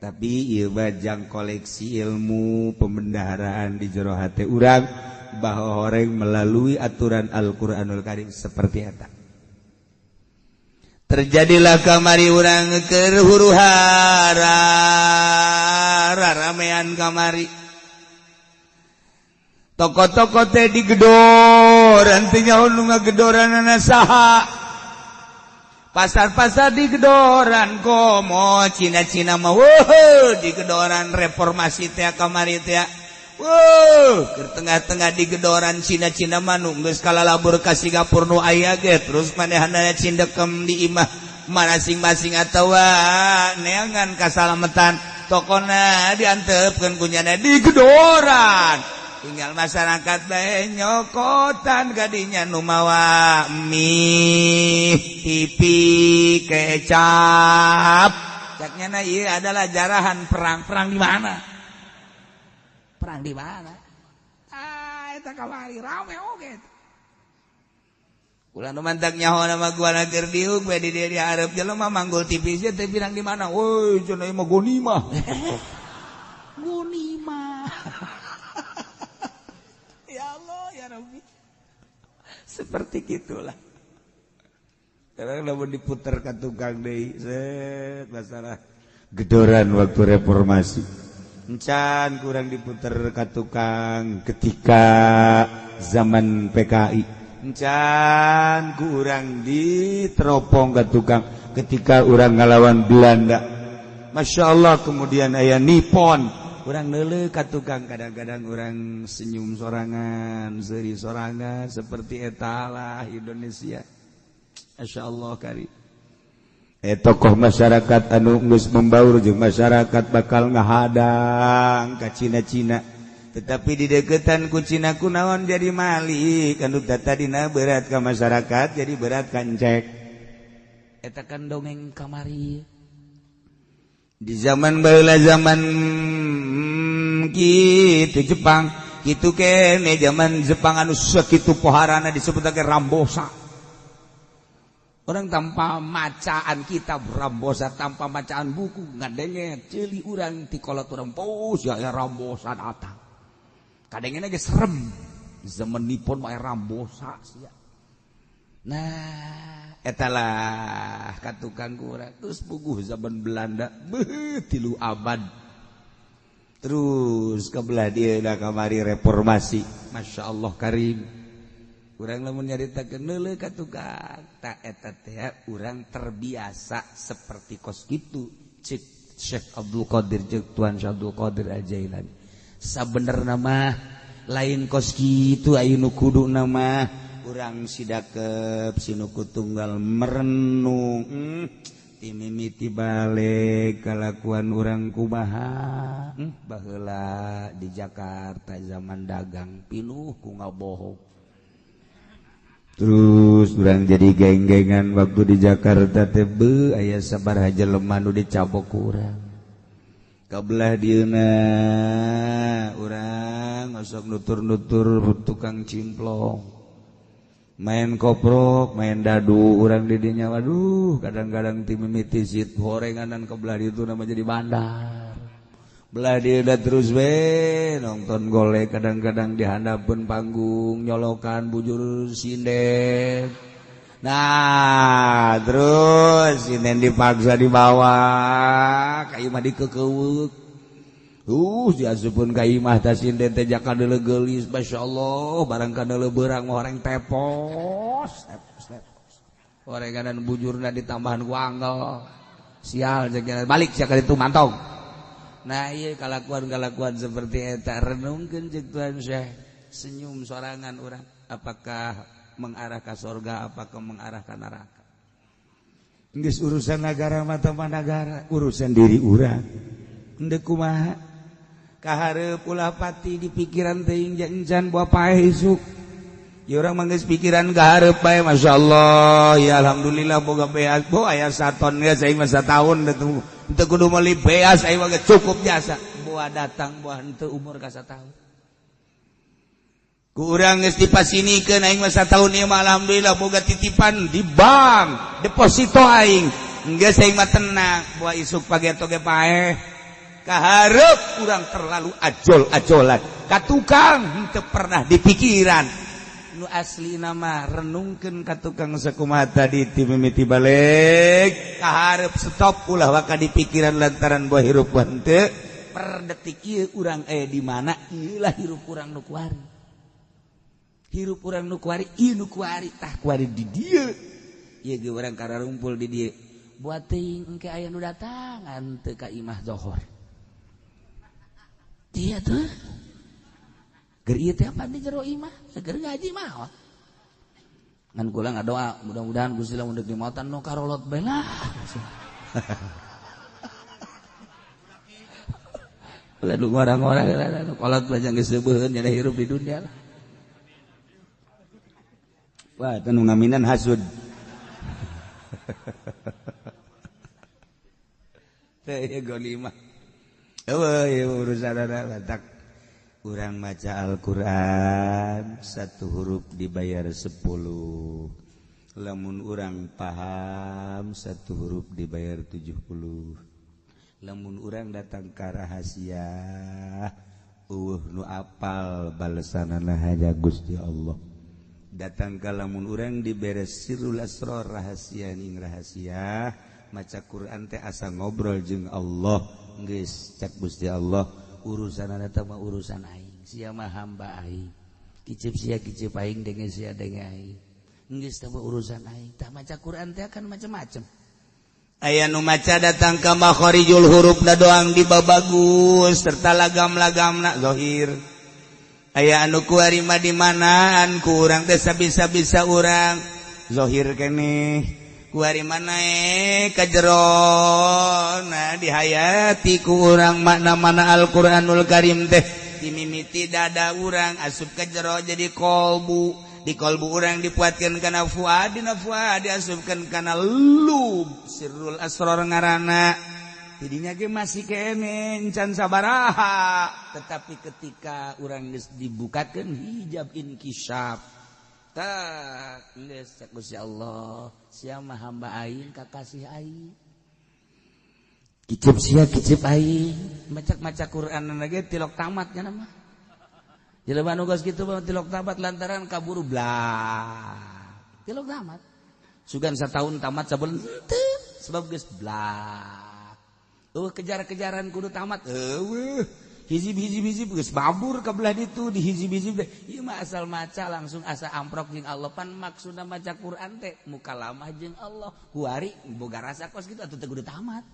Tapi ieu mah jang koleksi ilmu pembendaharaan di jero hate urang bahwa horeng melalui aturan Al-Qur'anul Karim seperti eta. Terjadilah kamari urang keur huru hara ramean kamari. Toko-toko teh digedoran teh nyaho nu ngagedoranana saha. Pasar-pasar digedoran komo Cina-Cina mah weuh digedoran reformasi teh kamari teh. Wuh, keur tengah-tengah digedoran Cina-Cina mah nu geus kalalabur ka Singapura nu aya ge terus manehna cindekem di imah masing-masing atawa neangan kasalametan tokona diantepkeun ku nyana digedoran. Tinggal masyarakat bae nyokotan kadinya nu mawa mie, TV, kecap. Caknya na ieu adalah jarahan perang. Perang di mana? Perang di mana? Ah, eta kamari rame oge. Ulah nu mantak nyaho nama gua na keur diuk we di dieu di hareup jelema manggul TV sia teh pirang di mana? Woi, cenah ieu mah gonimah. Gonimah. Ya Allah, ya Rabbi. Seperti gitulah. Sekarang lamun diputer ka tukang deui, set masalah gedoran waktu reformasi. Encan kurang diputer ka tukang ketika zaman PKI. Encan kurang diteropong ka tukang ketika urang ngalawan Belanda. Masya Allah, kemudian aya Nippon. Urang neuleuh ka tukang, kadang-kadang urang senyum sorangan, seuri sorangan, seperti etalah Indonesia. Masya Allah kari. Tokoh masyarakat anu geus membaur jeung masyarakat bakal ngahadang ka Cina-Cina. Tetapi di deketan ku Cina kunaon jadi malik anu tadina berat ka masyarakat jadi berat ka encek. Eta kan dongeng kamari. Di zaman baheula zaman kitu Jepang, kitu kene zaman Jepang anu sakitu poharana disebutake Rambosa. Orang tanpa macaan kitab Rambosa, tanpa macaan buku ngadenge ceuli urang ti kolot urang pos ya Rambosa datang. Kadengena ge serem. Zaman Nippon mah Rambosa sia. Nah, etalah ka tukang kurang. Terus puguh zaman Belanda, beuh 3 abad. Terus kebelah dia dah kamari reformasi. Masya Allah karim. Urang lamun nyaritakeun neuleuh ka tukang, ta eta teh urang terbiasa seperti kos kitu. Cek Syekh Abdul Qadir jeung Tuan Syekh Abdul Qadir Al-Jailani. Sabenerna mah lain kos kitu aya nu kuduna mah. Urang sidakep sinuku tunggal merenung timimiti balik kalakuan urang kumaha. Baheula di Jakarta zaman dagang pinuh ku ngabohong. Terus urang jadi geng-gengan waktu di Jakarta teh beuh aya sabaraha jelema nu dicabok ku urang. Kabelah dieuna urang osok nutur-nutur tukang cimplong. Main koprok, main dadu urang di dinya waduh kadang-kadang ti mimiti sit horenganan kebelah ditu nama jadi bandar. Belah dia udah terus we nonton golek kadang-kadang di handapeun panggung nyolokan bujur sinden. Nah terus sinden dipaksa dibawa ka imah dikekeuweuk. Diasupkeun ka imah tah sinden teh jaka deuleu geulis masyaallah barang kadeuleu beurang mah horeng tepos tepos tepos. Horenganan bujurna ditambahan ku angel. Sial jeung balik sia ka ditu mantong. Nah iya kalakuan-kalakuan seperti eta renungkeun jeung Tuhan Syekh senyum sorangan urang apakah mengarah ka sorga apakah mengarah ka neraka. Geus urusan nagara mah teu nagara urusan diri urang henteu kumaha kahareup ulah pati di pikiran teuing encan boa paeh isuk. Ya urang mah geus pikiran kahareup bae masyaallah ya alhamdulillah boga beas bo aya saton geus aing mah sataun teu kudu meuli beas aing mah cukup jasa buah datang buah henteu umur ka sataun ku urang geus dipasinikeun aing mah sataun ieu mah alhamdulillah boga titipan di bank deposito aing geus aing mah tenang buah isuk pageto ge paeh kahareup urang terlalu ajol-ajolan ka tukang henteu pernah dipikiran nu asli nama renungkeun ka tukang sakumaha tadi ti mimiti balik kahareup stop ulah waka di pikiran lantaran buah hirup henteu per detik ieu urang aya di mana ieu lah hirup urang nu kuari hirup urang nu kuari ieu nu kuari tah kuari di dieu ieu ge urang kararumpul di dieu buat teuing engke aya nu datangan teu ka imah zohor dia tuh ger ieu teh apa di jero imah seger ngaji mah ngan kula ngadoa mudah-mudahan Gusti lamun deuk dimautan nu karolot bae lah. Ulah nu ngora-ngora nu kolot bae geus seubeun nya hirup di dunia lah. Wah teu nu ngaminan hasud. Teh ieu golima. Eueuh ieu urusanana batak. Urang maca Al-Quran satu huruf dibayar 10. Lamun urang paham satu huruf dibayar 70. Lamun urang datang ka rahasia eueuh nu apal balesanana haja Gusti Allah. Datang ka lamun urang diberes sirrul asrar rahasia ning rahasia maca Quran teh asa ngobrol jeung Allah geus cak Gusti Allah urusan eta mah urusan aing sia mah hamba aing kicip sia kicip aing denge sia denge aing geus teh urusan aing tah maca Quran teh kan macam-macam aya nu maca datang ka makharijul hurufna doang dibabagus serta lagam-lagamna zahir aya anu kuari mah di manaan ku urang teh sabisa-bisa urang zahir keneh kuari mana ka jero na dihayati ku urang makna-mana Al-Qur'anul Karim teh dimimiti dada urang asup ka jero jadi kolbu di kolbu urang dipuatkeun kana fuad dina fuad diasupkeun kana lub sirrul asrar ngaranna tidinya ge masih keneh encan sabaraha tetapi ketika urang geus dibukakeun hijab inkisaf tak geus cak Gusti Allah sia mah hamba aing kakasih aing kicip sia kicip aing maca-maca Quran ge tilok tamat nya mah jelema nu geus kitu mah tilok tamat lantaran kaburu blah tilok tamat sugan sataun tamat sabulan teu sebab geus blah eueuh kejar-kejaran kudu tamat eueuh hizib-hizib-hizib geus babur ka belah ditu di hizib-hizib teh ieu mah asal maca langsung asa amprok jeung Allah pan maksudna maca Quran teh mukalamah jeung Allah kuari boga rasa kos kitu atuh teu kudu tamat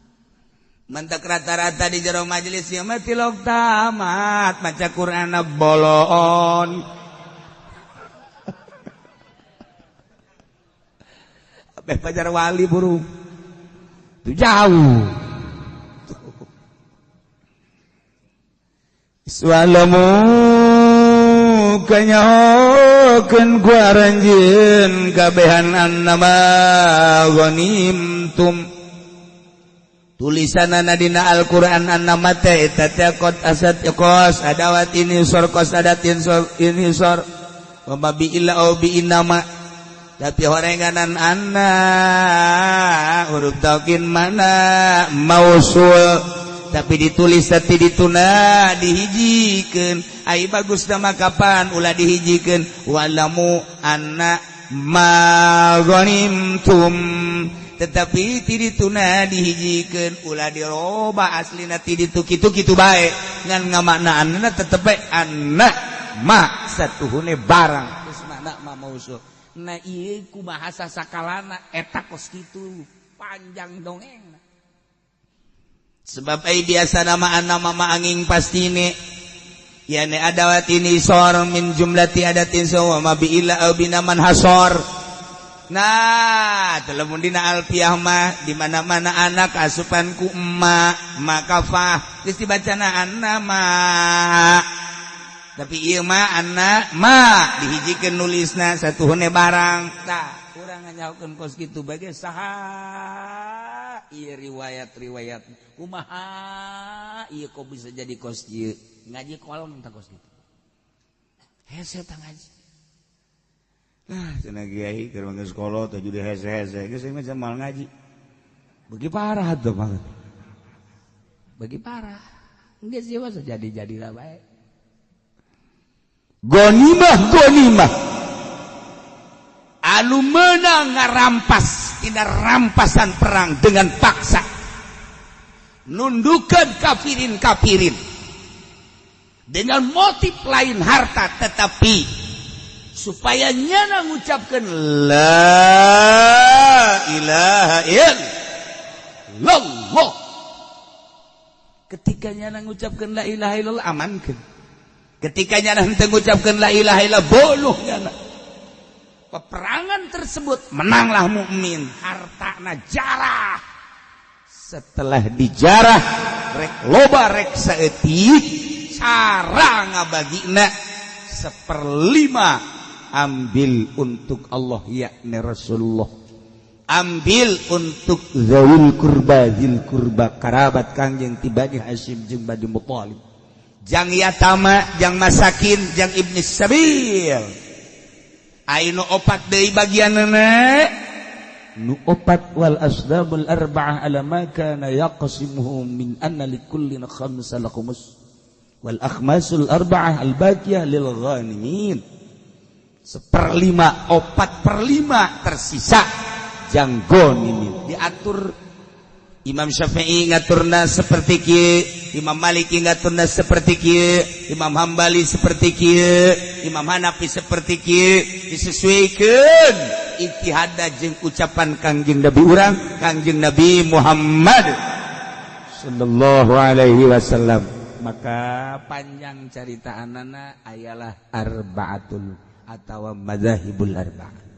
mentek rata-rata di jero majelis ieu mah tilok tamat maca Quranna boloon abeh pajar wali burung tu jauh. Wa'lamu Kanyahokeun ku aranjeun kabehan annama ghanimtum. Tulisanana dina Al-Qur'an annama teh eta teh qad asad kos adawat ini sor kos adatin sor ini sor wa ma bi illa au bi inama, tapi horenganan anna huruf taukin mana mausul, tapi ditulis tapi dituna dihijikeun. Ai bagus nama kapan ulah dihijikeun, walamu anna ma ghanimtum, tetapi ti dituna dihijikeun, ulah diroba aslina ti ditu kitu kitu bae, ngan ngamaknaanna tetep bae anna ma satuhune barang geus makna ma mausul. Nah, ieu ku bahasa sakalana eta kos kitu panjang dongeng. Sebab ai biasa nama nama ma angin pastine yani adawat ini sor min jumlati adatin sawa ma bi illa au binaman hasor. Nah, lamun dina alfiah mah di mana-mana anak asupan ku emak maka fah geus dibacana anna ma. Tapi ieu mah anna ma dihijikeun nulisna satuhune barang. Tah, urang nganyahokeun kos kitu bage saha ieu riwayat-riwayat kumaha ieu kok bisa jadi kos ieu ngaji kolom tah kos kitu. Hese tah ngaji. Nah, cenah kiai keur geus kolot teh jadi hese-hese geus mah moal ngaji. Bagi parah tuh banget. Bagi parah. Geus ieu mah jadi-jadi lah bae. Gonimah gonimah anu menang ngarampas tina rampasan perang dengan paksa, nundukan kafirin kafirin dengan motif lain harta, tetapi supaya nyana ngucapkan la ilaha illallah. Ketika nyana ngucapkan la ilaha illallah, amankan. Ketika nyana henteu ngucapkeun la ilaha illallah, boluh nyana. Peperangan tersebut menanglah mukmin, hartana jarah. Setelah dijarah, rek loba rek saeutik, cara ngabagina seperlima ambil untuk Allah yakni Rasulullah, ambil untuk zawil kurba, zil kurba karabat Kangjeng ti Bani Hasyim jeung Bani Muthalib, jang yatama, jang masakin, jang ibnis sabil. Ai nu opat deui bagianna, nu opat wal asdabul arba'ah ala ma kana yaqsimuhu min anna likullin khamsa khumus wal akhmasul arba'ah al baqiyah lil ghanimin. Seperlima, opat perlima tersisa jang ghanimin. Diatur Imam Syafi'i ngaturna seperti kieu, Imam Maliki ngaturna seperti kieu, Imam Hambali seperti kieu, Imam Hanafi seperti kieu, disesuaikan ijtihad jeung ucapan Kangjeng Nabi urang, Kangjeng Nabi Muhammad sallallahu alaihi wasallam. Maka panjang caritaanana ayalah arba'atul atau madzahibul arba'ah.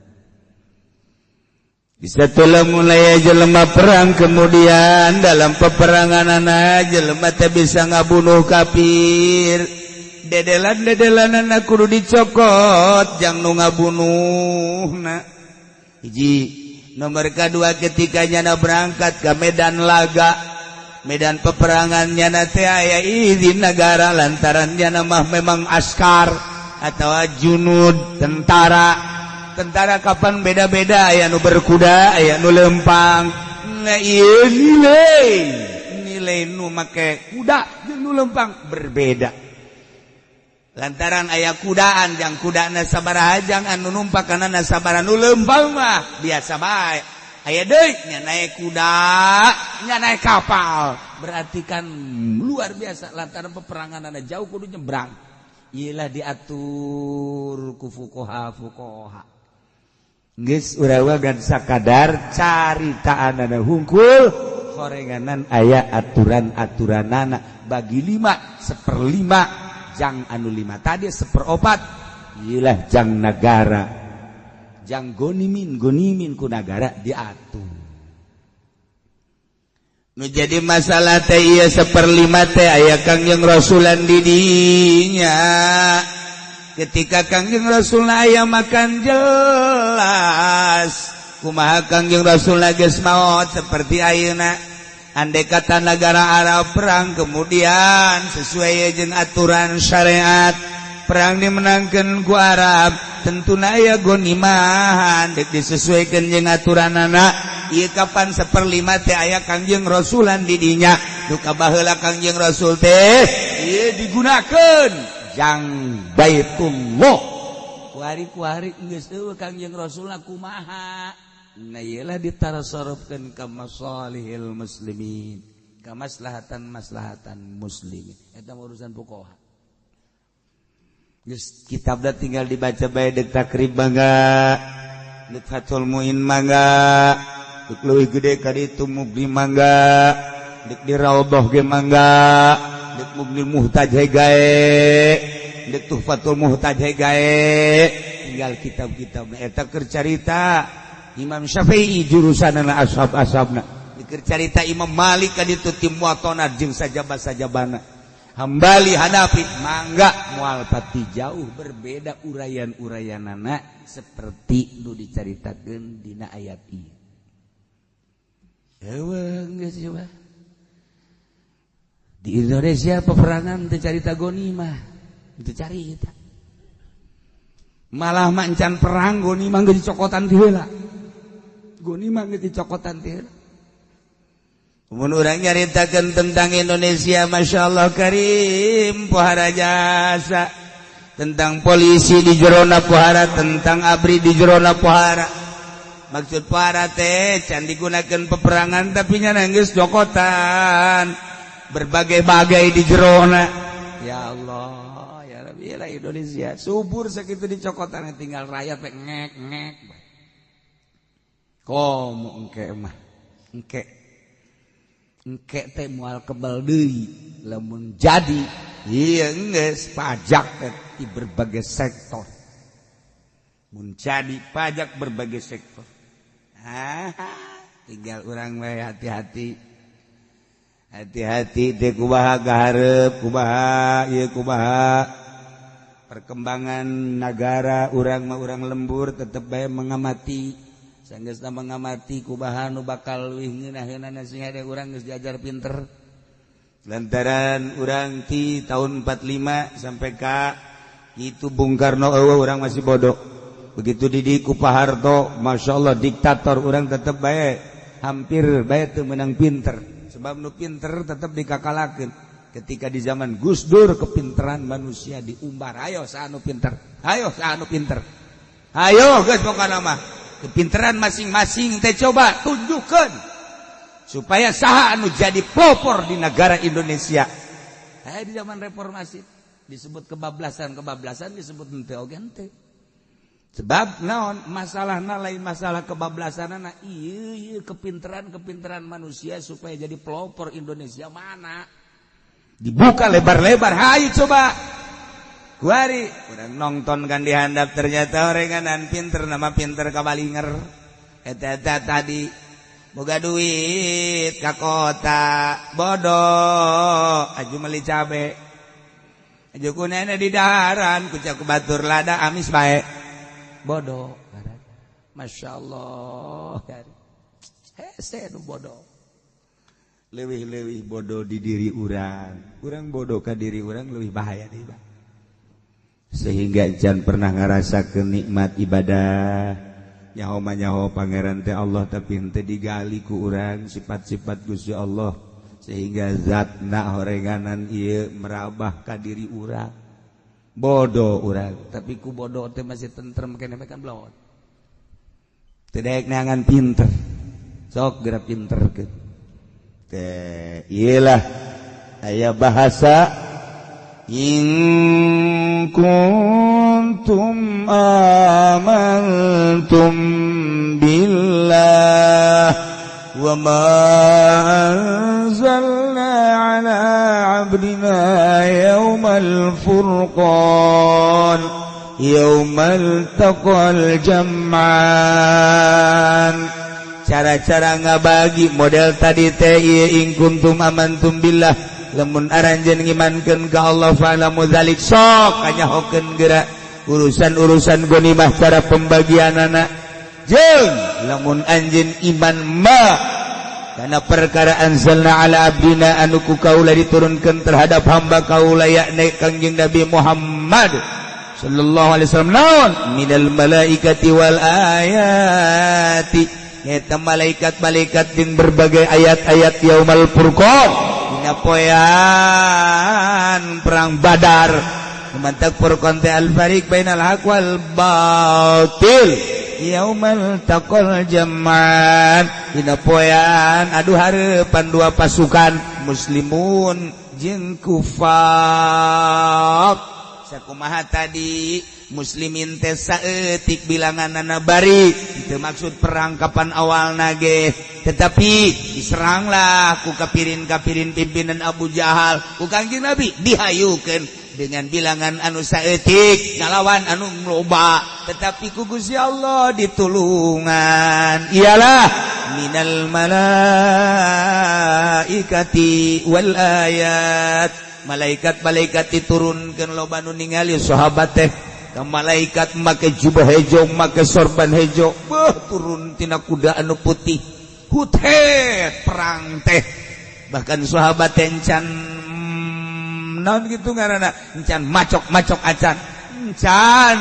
Bisa tula mulai jelema perang, kemudian dalam peperangan anak jelema teh bisa ngabunuh kafir. Dedelan-dedelan anak kudu dicokot jang nu ngabunuh. Hiji nomor kedua, ketika nyana berangkat ke medan laga, medan peperangan, nyana teh aya izin negara lantaran nyana mah memang askar atau junud tentara. Tentara kapan beda-beda, aya nu berkuda, aya nu lempang. Nah, ieu nilai nilai nu make kuda jeung nu lempang berbeda lantaran aya kudaan, jang kudana sabaraha, jang anu numpak kana sabaraha. Nu lempang mah biasa bae. Aya deui nya naik kuda, nya naik kapal, berarti kan luar biasa lantaran peperangan ada jauh, kudu nyebrang. Iyalah diatur ku fuqaha fuqaha. Geus urang dan sakadar caritaanana hungkul, horenganan aya aturan-aturanana, bagi lima, seperlima jang anu lima tadi, seperopat iyalah jang negara, jang gonimin gonimin ku negara diatur. Nu jadi masalah teh ieu seperlima teh aya Kangjeng Rasulan di dinya. Ketika Kangjeng Rasul aya makan jelas kumaha Kangjeng Rasul geus maot seperti ayeuna. Andai kata negara Arab perang, kemudian sesuai jeung aturan syariat perang dimenangkan ku Arab, tentu aya gonimahan dek disesuaikan jeung aturanana. Ieu kapan seperlima teh aya Kangjeng Rasulan di dinya. Duka baheula Kangjeng Rasul teh ieu digunakeun jang Baitullah. Kuari-kuari geus eueuh Kangjeng Rasulna kumaha? Nah, iyalah ditarasarufkeun ka masalihil muslimin, ka maslahatan-maslahatan muslimin. Eta urusan fuqaha. Geus kitabna tinggal dibaca bae, deuk Taqrib mangga, deuk Fathul Muin mangga, deuk leuwih gede ka ditu Mughni mangga, deuk di Raudhah ge mangga, deuk Mughnil Muhtaj gae, deuk Tuhfatul Muhtaj gae, tinggal kitab-kitabna. Eta keur carita Imam Syafi'i jurusanana ashab-ashabna. Dikir carita Imam Malik ka ditu tim Muwaththana jeung sajaba-sajabana. Hambali Hanafi mangga, moal pati jauh berbeda uraian-uraianana seperti nu dicaritakeun dina ayat ieu. Eueuh geus coba. Di Indonesia peperangan teu carita gonimah, teu carita. Malah mancan perang gonimah geus dicokotan ti heula. Gonimah geus dicokotan ti heula. Mun urang nyaritakeun tentang Indonesia, Masya Allah Karim, pohara jasa tentang polisi di jerona pohara, tentang ABRI di jerona pohara. Maksud pohara teh can digunakan peperangan tapi nya geus cokotan berbagai-bagai di jerona. Ya Allah, ya Rabbi, lah Indonesia subur sakitu dicokotan, tinggal rakyat ngek ngek. Komo engke mah, engke engke teh moal kebal deui lamun jadi ieu geus pajak teh di berbagai sektor. Mun jadi pajak berbagai sektor. Ah, tinggal urang we hati-hati. Hati-hati teh kumaha kaharep, kumaha ieu, kumaha perkembangan negara. Urang mah urang lembur tetep bae mengamati. Sanggeusna mengamati kumaha nu bakal leuwih ngeunaheunana sing hade urang geus diajar pinter. Lantaran urang ti tahun 45 sampai ka itu Bung Karno eueuh, urang masih bodoh. Begitu didik ku Pak Harto, Masya Allah diktator, urang tetep bae hampir bae teu meunang pinter. Sebab nu pinter tetep dikakalakeun. Ketika di zaman Gus Dur kepinteran manusia diumbar, ayo saha nu pinter, ayo saha nu pinter. Ayo geus pokona mah kepinteran masing-masing teh coba tunjukkan supaya saha anu jadi pelopor di negara Indonesia. Di zaman reformasi disebut kebablasan, kebablasan disebut henteu oge henteu. Sebab naon masalahna, lain masalah kebablasanana, ieu ieu kepinteran-kepinteran manusia supaya jadi pelopor Indonesia mana? Dibuka lebar-lebar, hayu coba. Kuari urang nonton kan dihandap, ternyata orenganan pinter nama pinter kabalinger. Eta eta tadi boga duit ka kota bodoh aju meuli cabe. Aju kunene di daharan ku ku batur lada amis bae. Bodoh. Masya Allah. Hese nu bodoh. Leuwih-leuwih bodoh di diri urang. Urang bodoh ka diri urang leuwih bahaya deui, Bang. Sehingga jangan pernah ngerasa kenikmat ibadah. Nyaho mah nyaho pangeran teh Allah, tapi henteu digali ku urang sifat-sifat Gusti Allah sehingga zatna horenganan ieu merabah ka diri urang. Bodoh urang, tapi ku bodoh teh masih tentrem keneh kan belon. Teu daek neangan pinter. Sok geura pinterkeun. Teh ieu lah aya bahasa in kuntum amantum billah wa ma anzalna ala abdina yawmal furqan yawmal taqal jam'an. Cara-cara ngabagi model tadi teh in kuntum amantum billah, lamun aranjeun ngimankeun ka Allah fa'lamu dzalik, sok kanyahokeun geura. Urusan-urusan ghanimah cara pembagianana jeung lamun anjeun iman ma karena perkara anzalna ala abdina anu ku kaula diturunkan terhadap hamba kaula yakni Kangjeng Nabi Muhammad sallallahu alaihi wasallam naon minal malaikati wal ayati eta malaikat-malaikat jeung berbagai ayat-ayat yaumal furqan dina poean perang Badar. Mantak furqan teh al fariq bainal haq wal batil yaumal taqal jam'an dina poean adu hareupan dua pasukan muslimun jeung kufar. Sakumaha tadi muslimin teh saeutik bilanganana bari itu maksud perang kapan awal nage tetapi diseranglah ku kapirin-kapirin pimpinan Abu Jahal ku Kangjeng Nabi dihayukeun dengan bilangan anu saeutik ngalawan anu loba tetapi ku Gusti Allah ditulungan ialah minal malaikati wal ayat malaikat-malaikat diturunkan loba nu ningali sahabat teh ka malaikat make jubah hejo make sorban hejo beuh turun tina kuda anu putih hutet perang teh bahkan sahabat teh encan naon gitu ngaranna encan macok-macok acan encan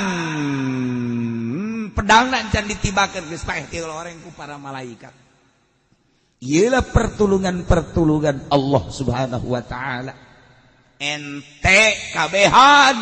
pedangna encan ditibakeun geus paeh ti loreng ku para malaikat. Iyalah pertulungan-pertulungan Allah Subhanahu wa taala. Ente kabehan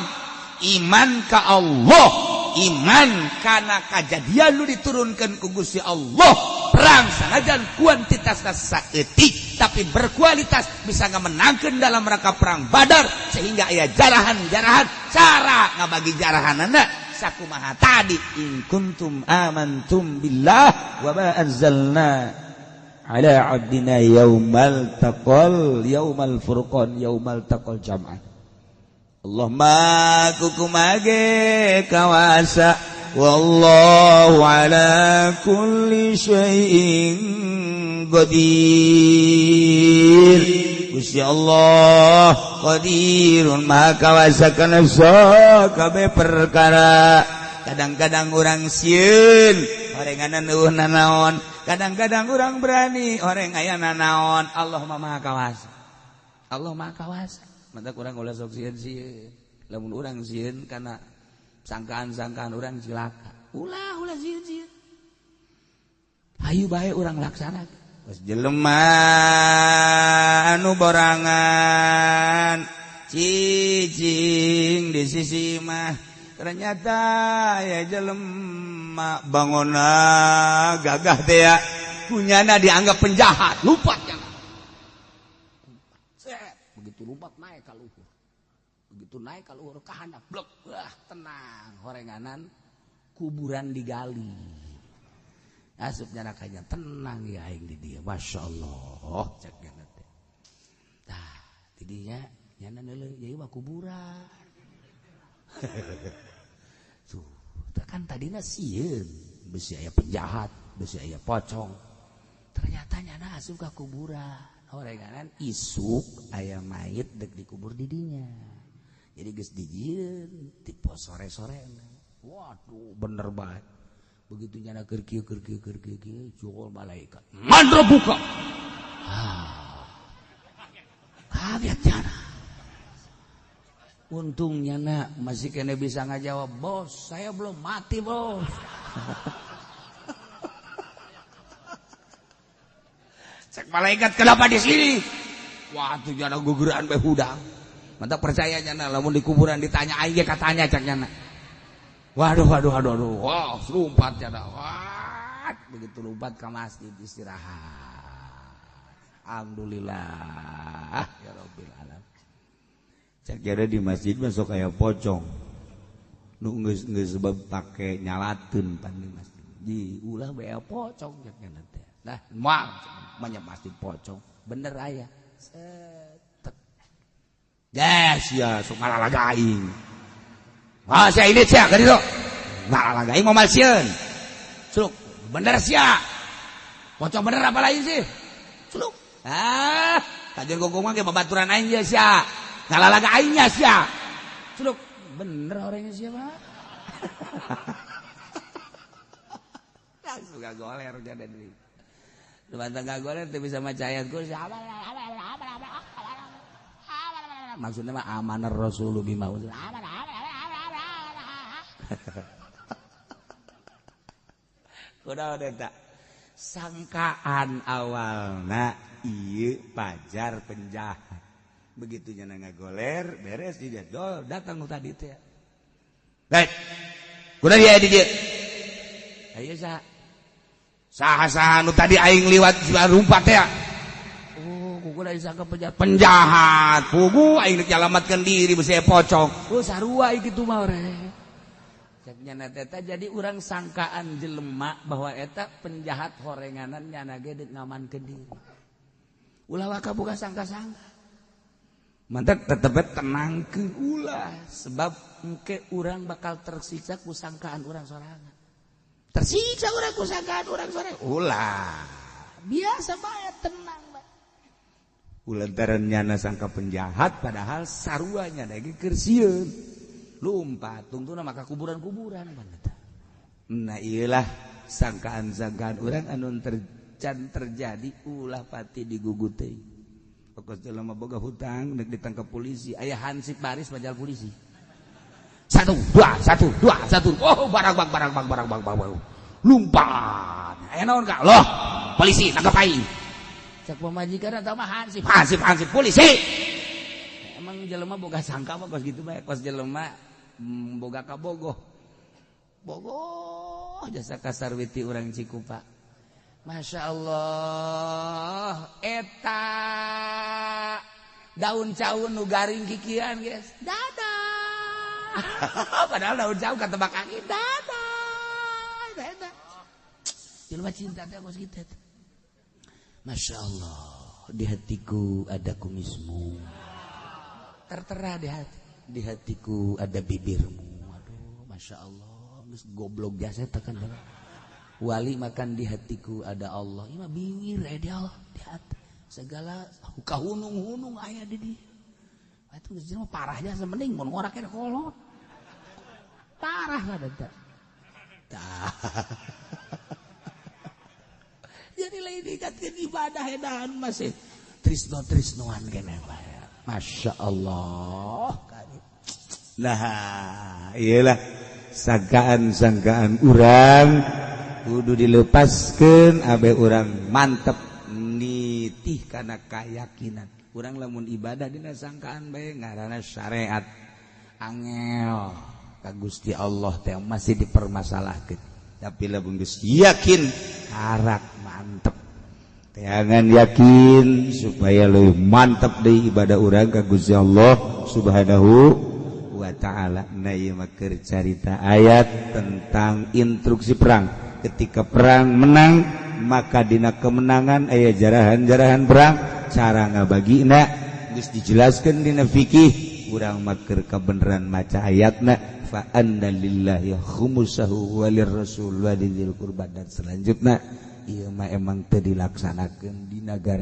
iman ka Allah, iman kana kajadian lu diturunkan ku Gusti Allah. Perang sanajan kuantitasna saeutik tapi berkualitas bisa ngamenangkeun dalam rangka perang Badar sehingga aya jarahan-jarahan cara ngabagi jarahanana sakumaha tadi in kuntum amantum billah wa ma anzalna ala abdina yaumal taqal yaumal furqan yaumal taqal jam'an. Allah ma kukumage kawasa wallahu ala kulli syai'in qadir. Gusti Allah qadirun maha kawasa kana sakabeh perkara. Kadang-kadang urang sieun orenganan eueuh nanaon, kadang-kadang urang berani oreng aya nanaon. Allah maha kawasa, Allah maha kawasa. Mata kurang ulah sok sieun-sieun. Lamun urang sieun kana sangkaan-sangkaan urang cilaka. Ulah ulah sieun-sieun. Hayu bae urang laksanakeun. Geus jelema anu borangan cicing di sisi mah ternyata ya jelema bangona gagah teh ya kunyana dianggap penjahat lupa jangan. Begitu lompat naik ka luhur, begitu naik ka luhur ka handap blek, wah tenang horenganan kuburan digali asup nyarakanya tenang ya aing di dia masya Allah cek nyana teh tah tidinya nyana neuleuh ieu mah kuburan tuh kan tadina sieun besi aya penjahat besi aya pocong ternyata nyana asup ka kuburan horenganan isuk aya mayit dek dikubur di dinya. Jadi geus dijieun tipe sore-sore. Waduh bener bae. Begitu nyana keur kieu keur kieu keur kieu jol malaikat. Mandro buka. Ah. Kaget nyana. Untung nyana masih kene bisa ngajawab, "Bos, saya belum mati, Bos." Cek malaikat kenapa di sini? Wah, tuh jana guguran bae hudang. Mantap percaya nyana lamun di kuburan ditanya aing ge katanya cek nyana. Waduh waduh waduh waduh. Wah, lompat nyana. Wah, begitu lompat ke masjid istirahat. Alhamdulillah ya rabbil alamin. Cek jare di masjid masuk aya pocong. Nu geus geus sebab pake nyalateun pan di masjid. Di ulah bae pocong cek nyana teh. Nah, moal banyak masjid pocong bener aya setek yes ya sok ngalalaga aing ah sia ini sia ka ditu ngalalaga aing moal sieun suluk bener sia pocong bener apa lain sih suluk ah kajeun gogong mah ge babaturan aing ye sia ngalalaga aingnya sia suluk bener orangnya sia mah. Langsung goler jadi deui. Lu goler teu bisa maca ayat kursi. Maksudnya mah amanar rasulu bima unzila. Kunaon eta? Sangkaan awalna ieu pajar penjahat. Begitu nya ngagoler beres dia dol datang nu tadi teh. Baik. Kunaon dia di dieu? Ayo saha? Saha-saha nu tadi aing liwat rumpat teh. Oh, kuku disangka penjahat. Penjahat. Pugu aing rek nyalamatkeun diri besi pocong. Oh, sarua kitu mah re. Cek nyana eta jadi urang sangkaan jelema bahwa eta penjahat horenganan nyana ge deuk ngamankeun diri. Ulah waka buka sangka-sangka. Mantak tetep tenangkeun ulah sebab engke urang bakal tersiksa ku sangkaan urang sorangan. Tersiksa urang ku sangkaan urang sorangan. Ulah. Biasa bae tenang bae. Ulantaran nyana sangka penjahat padahal saruanya lagi keur sieun. Lumpat tungtuna maka kuburan-kuburan eta. Nah iyalah sangkaan-sangkaan urang anu terjadi ulah pati digugut teuing. Pokos jelema boga hutang deuk ditangkap polisi, aya hansip baris majal polisi. 1 2 1 2 1. Oh barang bang barang bang barang bang bang. Lumpat. Aya naon ka? Loh, polisi nangkep aing. Cek pamajikan atau mah hansip, hansip hansip polisi. Emang jelema boga sangka mah kos gitu bae, kos jelema boga kabogoh. Bogoh jasa kasarwiti urang Cikupa. Masya Allah, eta daun caun nu garing kikian guys. Dadah. Padahal daun caun katebak angin. Dadah. Eta. Jelema cinta teh kos kitu. Masya Allah, di hatiku ada kumismu. Tertera di hati. Di hatiku ada bibirmu. Aduh, Masya Allah, geus goblok jasa tekan banget. Wali makan di hatiku ada Allah. Ieu mah bibir aya di Allah, di hati. Segala kahunung-hunung aya di dieu. Atuh geus jelema parah jasa mending mun ngorak ke kolot. Parah lah eta. Tah. Jadi lain dikatkeun ibadah edahan masih trisno-trisnoan keneh bae. Masya Allah. Nah, iyalah sangkaan-sangkaan urang kudu dilepaskeun abe urang mantep nitih kana keyakinan. Urang lamun ibadah dina sangkaan bae ngaranna syariat. Angel ka Gusti Allah teh masih dipermasalahkeun. Tapi lamun geus yakin karak mantep. Jangan yakin supaya leuwih mantep deui ibadah urang ka Gusti Allah Subhanahu wa ta'ala. Nah ieu mah keur carita ayat tentang instruksi perang. Ketika perang menang maka dina kemenangan aya jarahan-jarahan perang, cara ngabagina geus dijelaskeun dina fikih. Urang mah keur kabeneran maca ayatna fa anna lillahi khumsahu walir rasul wa lidzil qurba dan selanjutna. Ieu mah emang teu dilaksanakeun di nagara.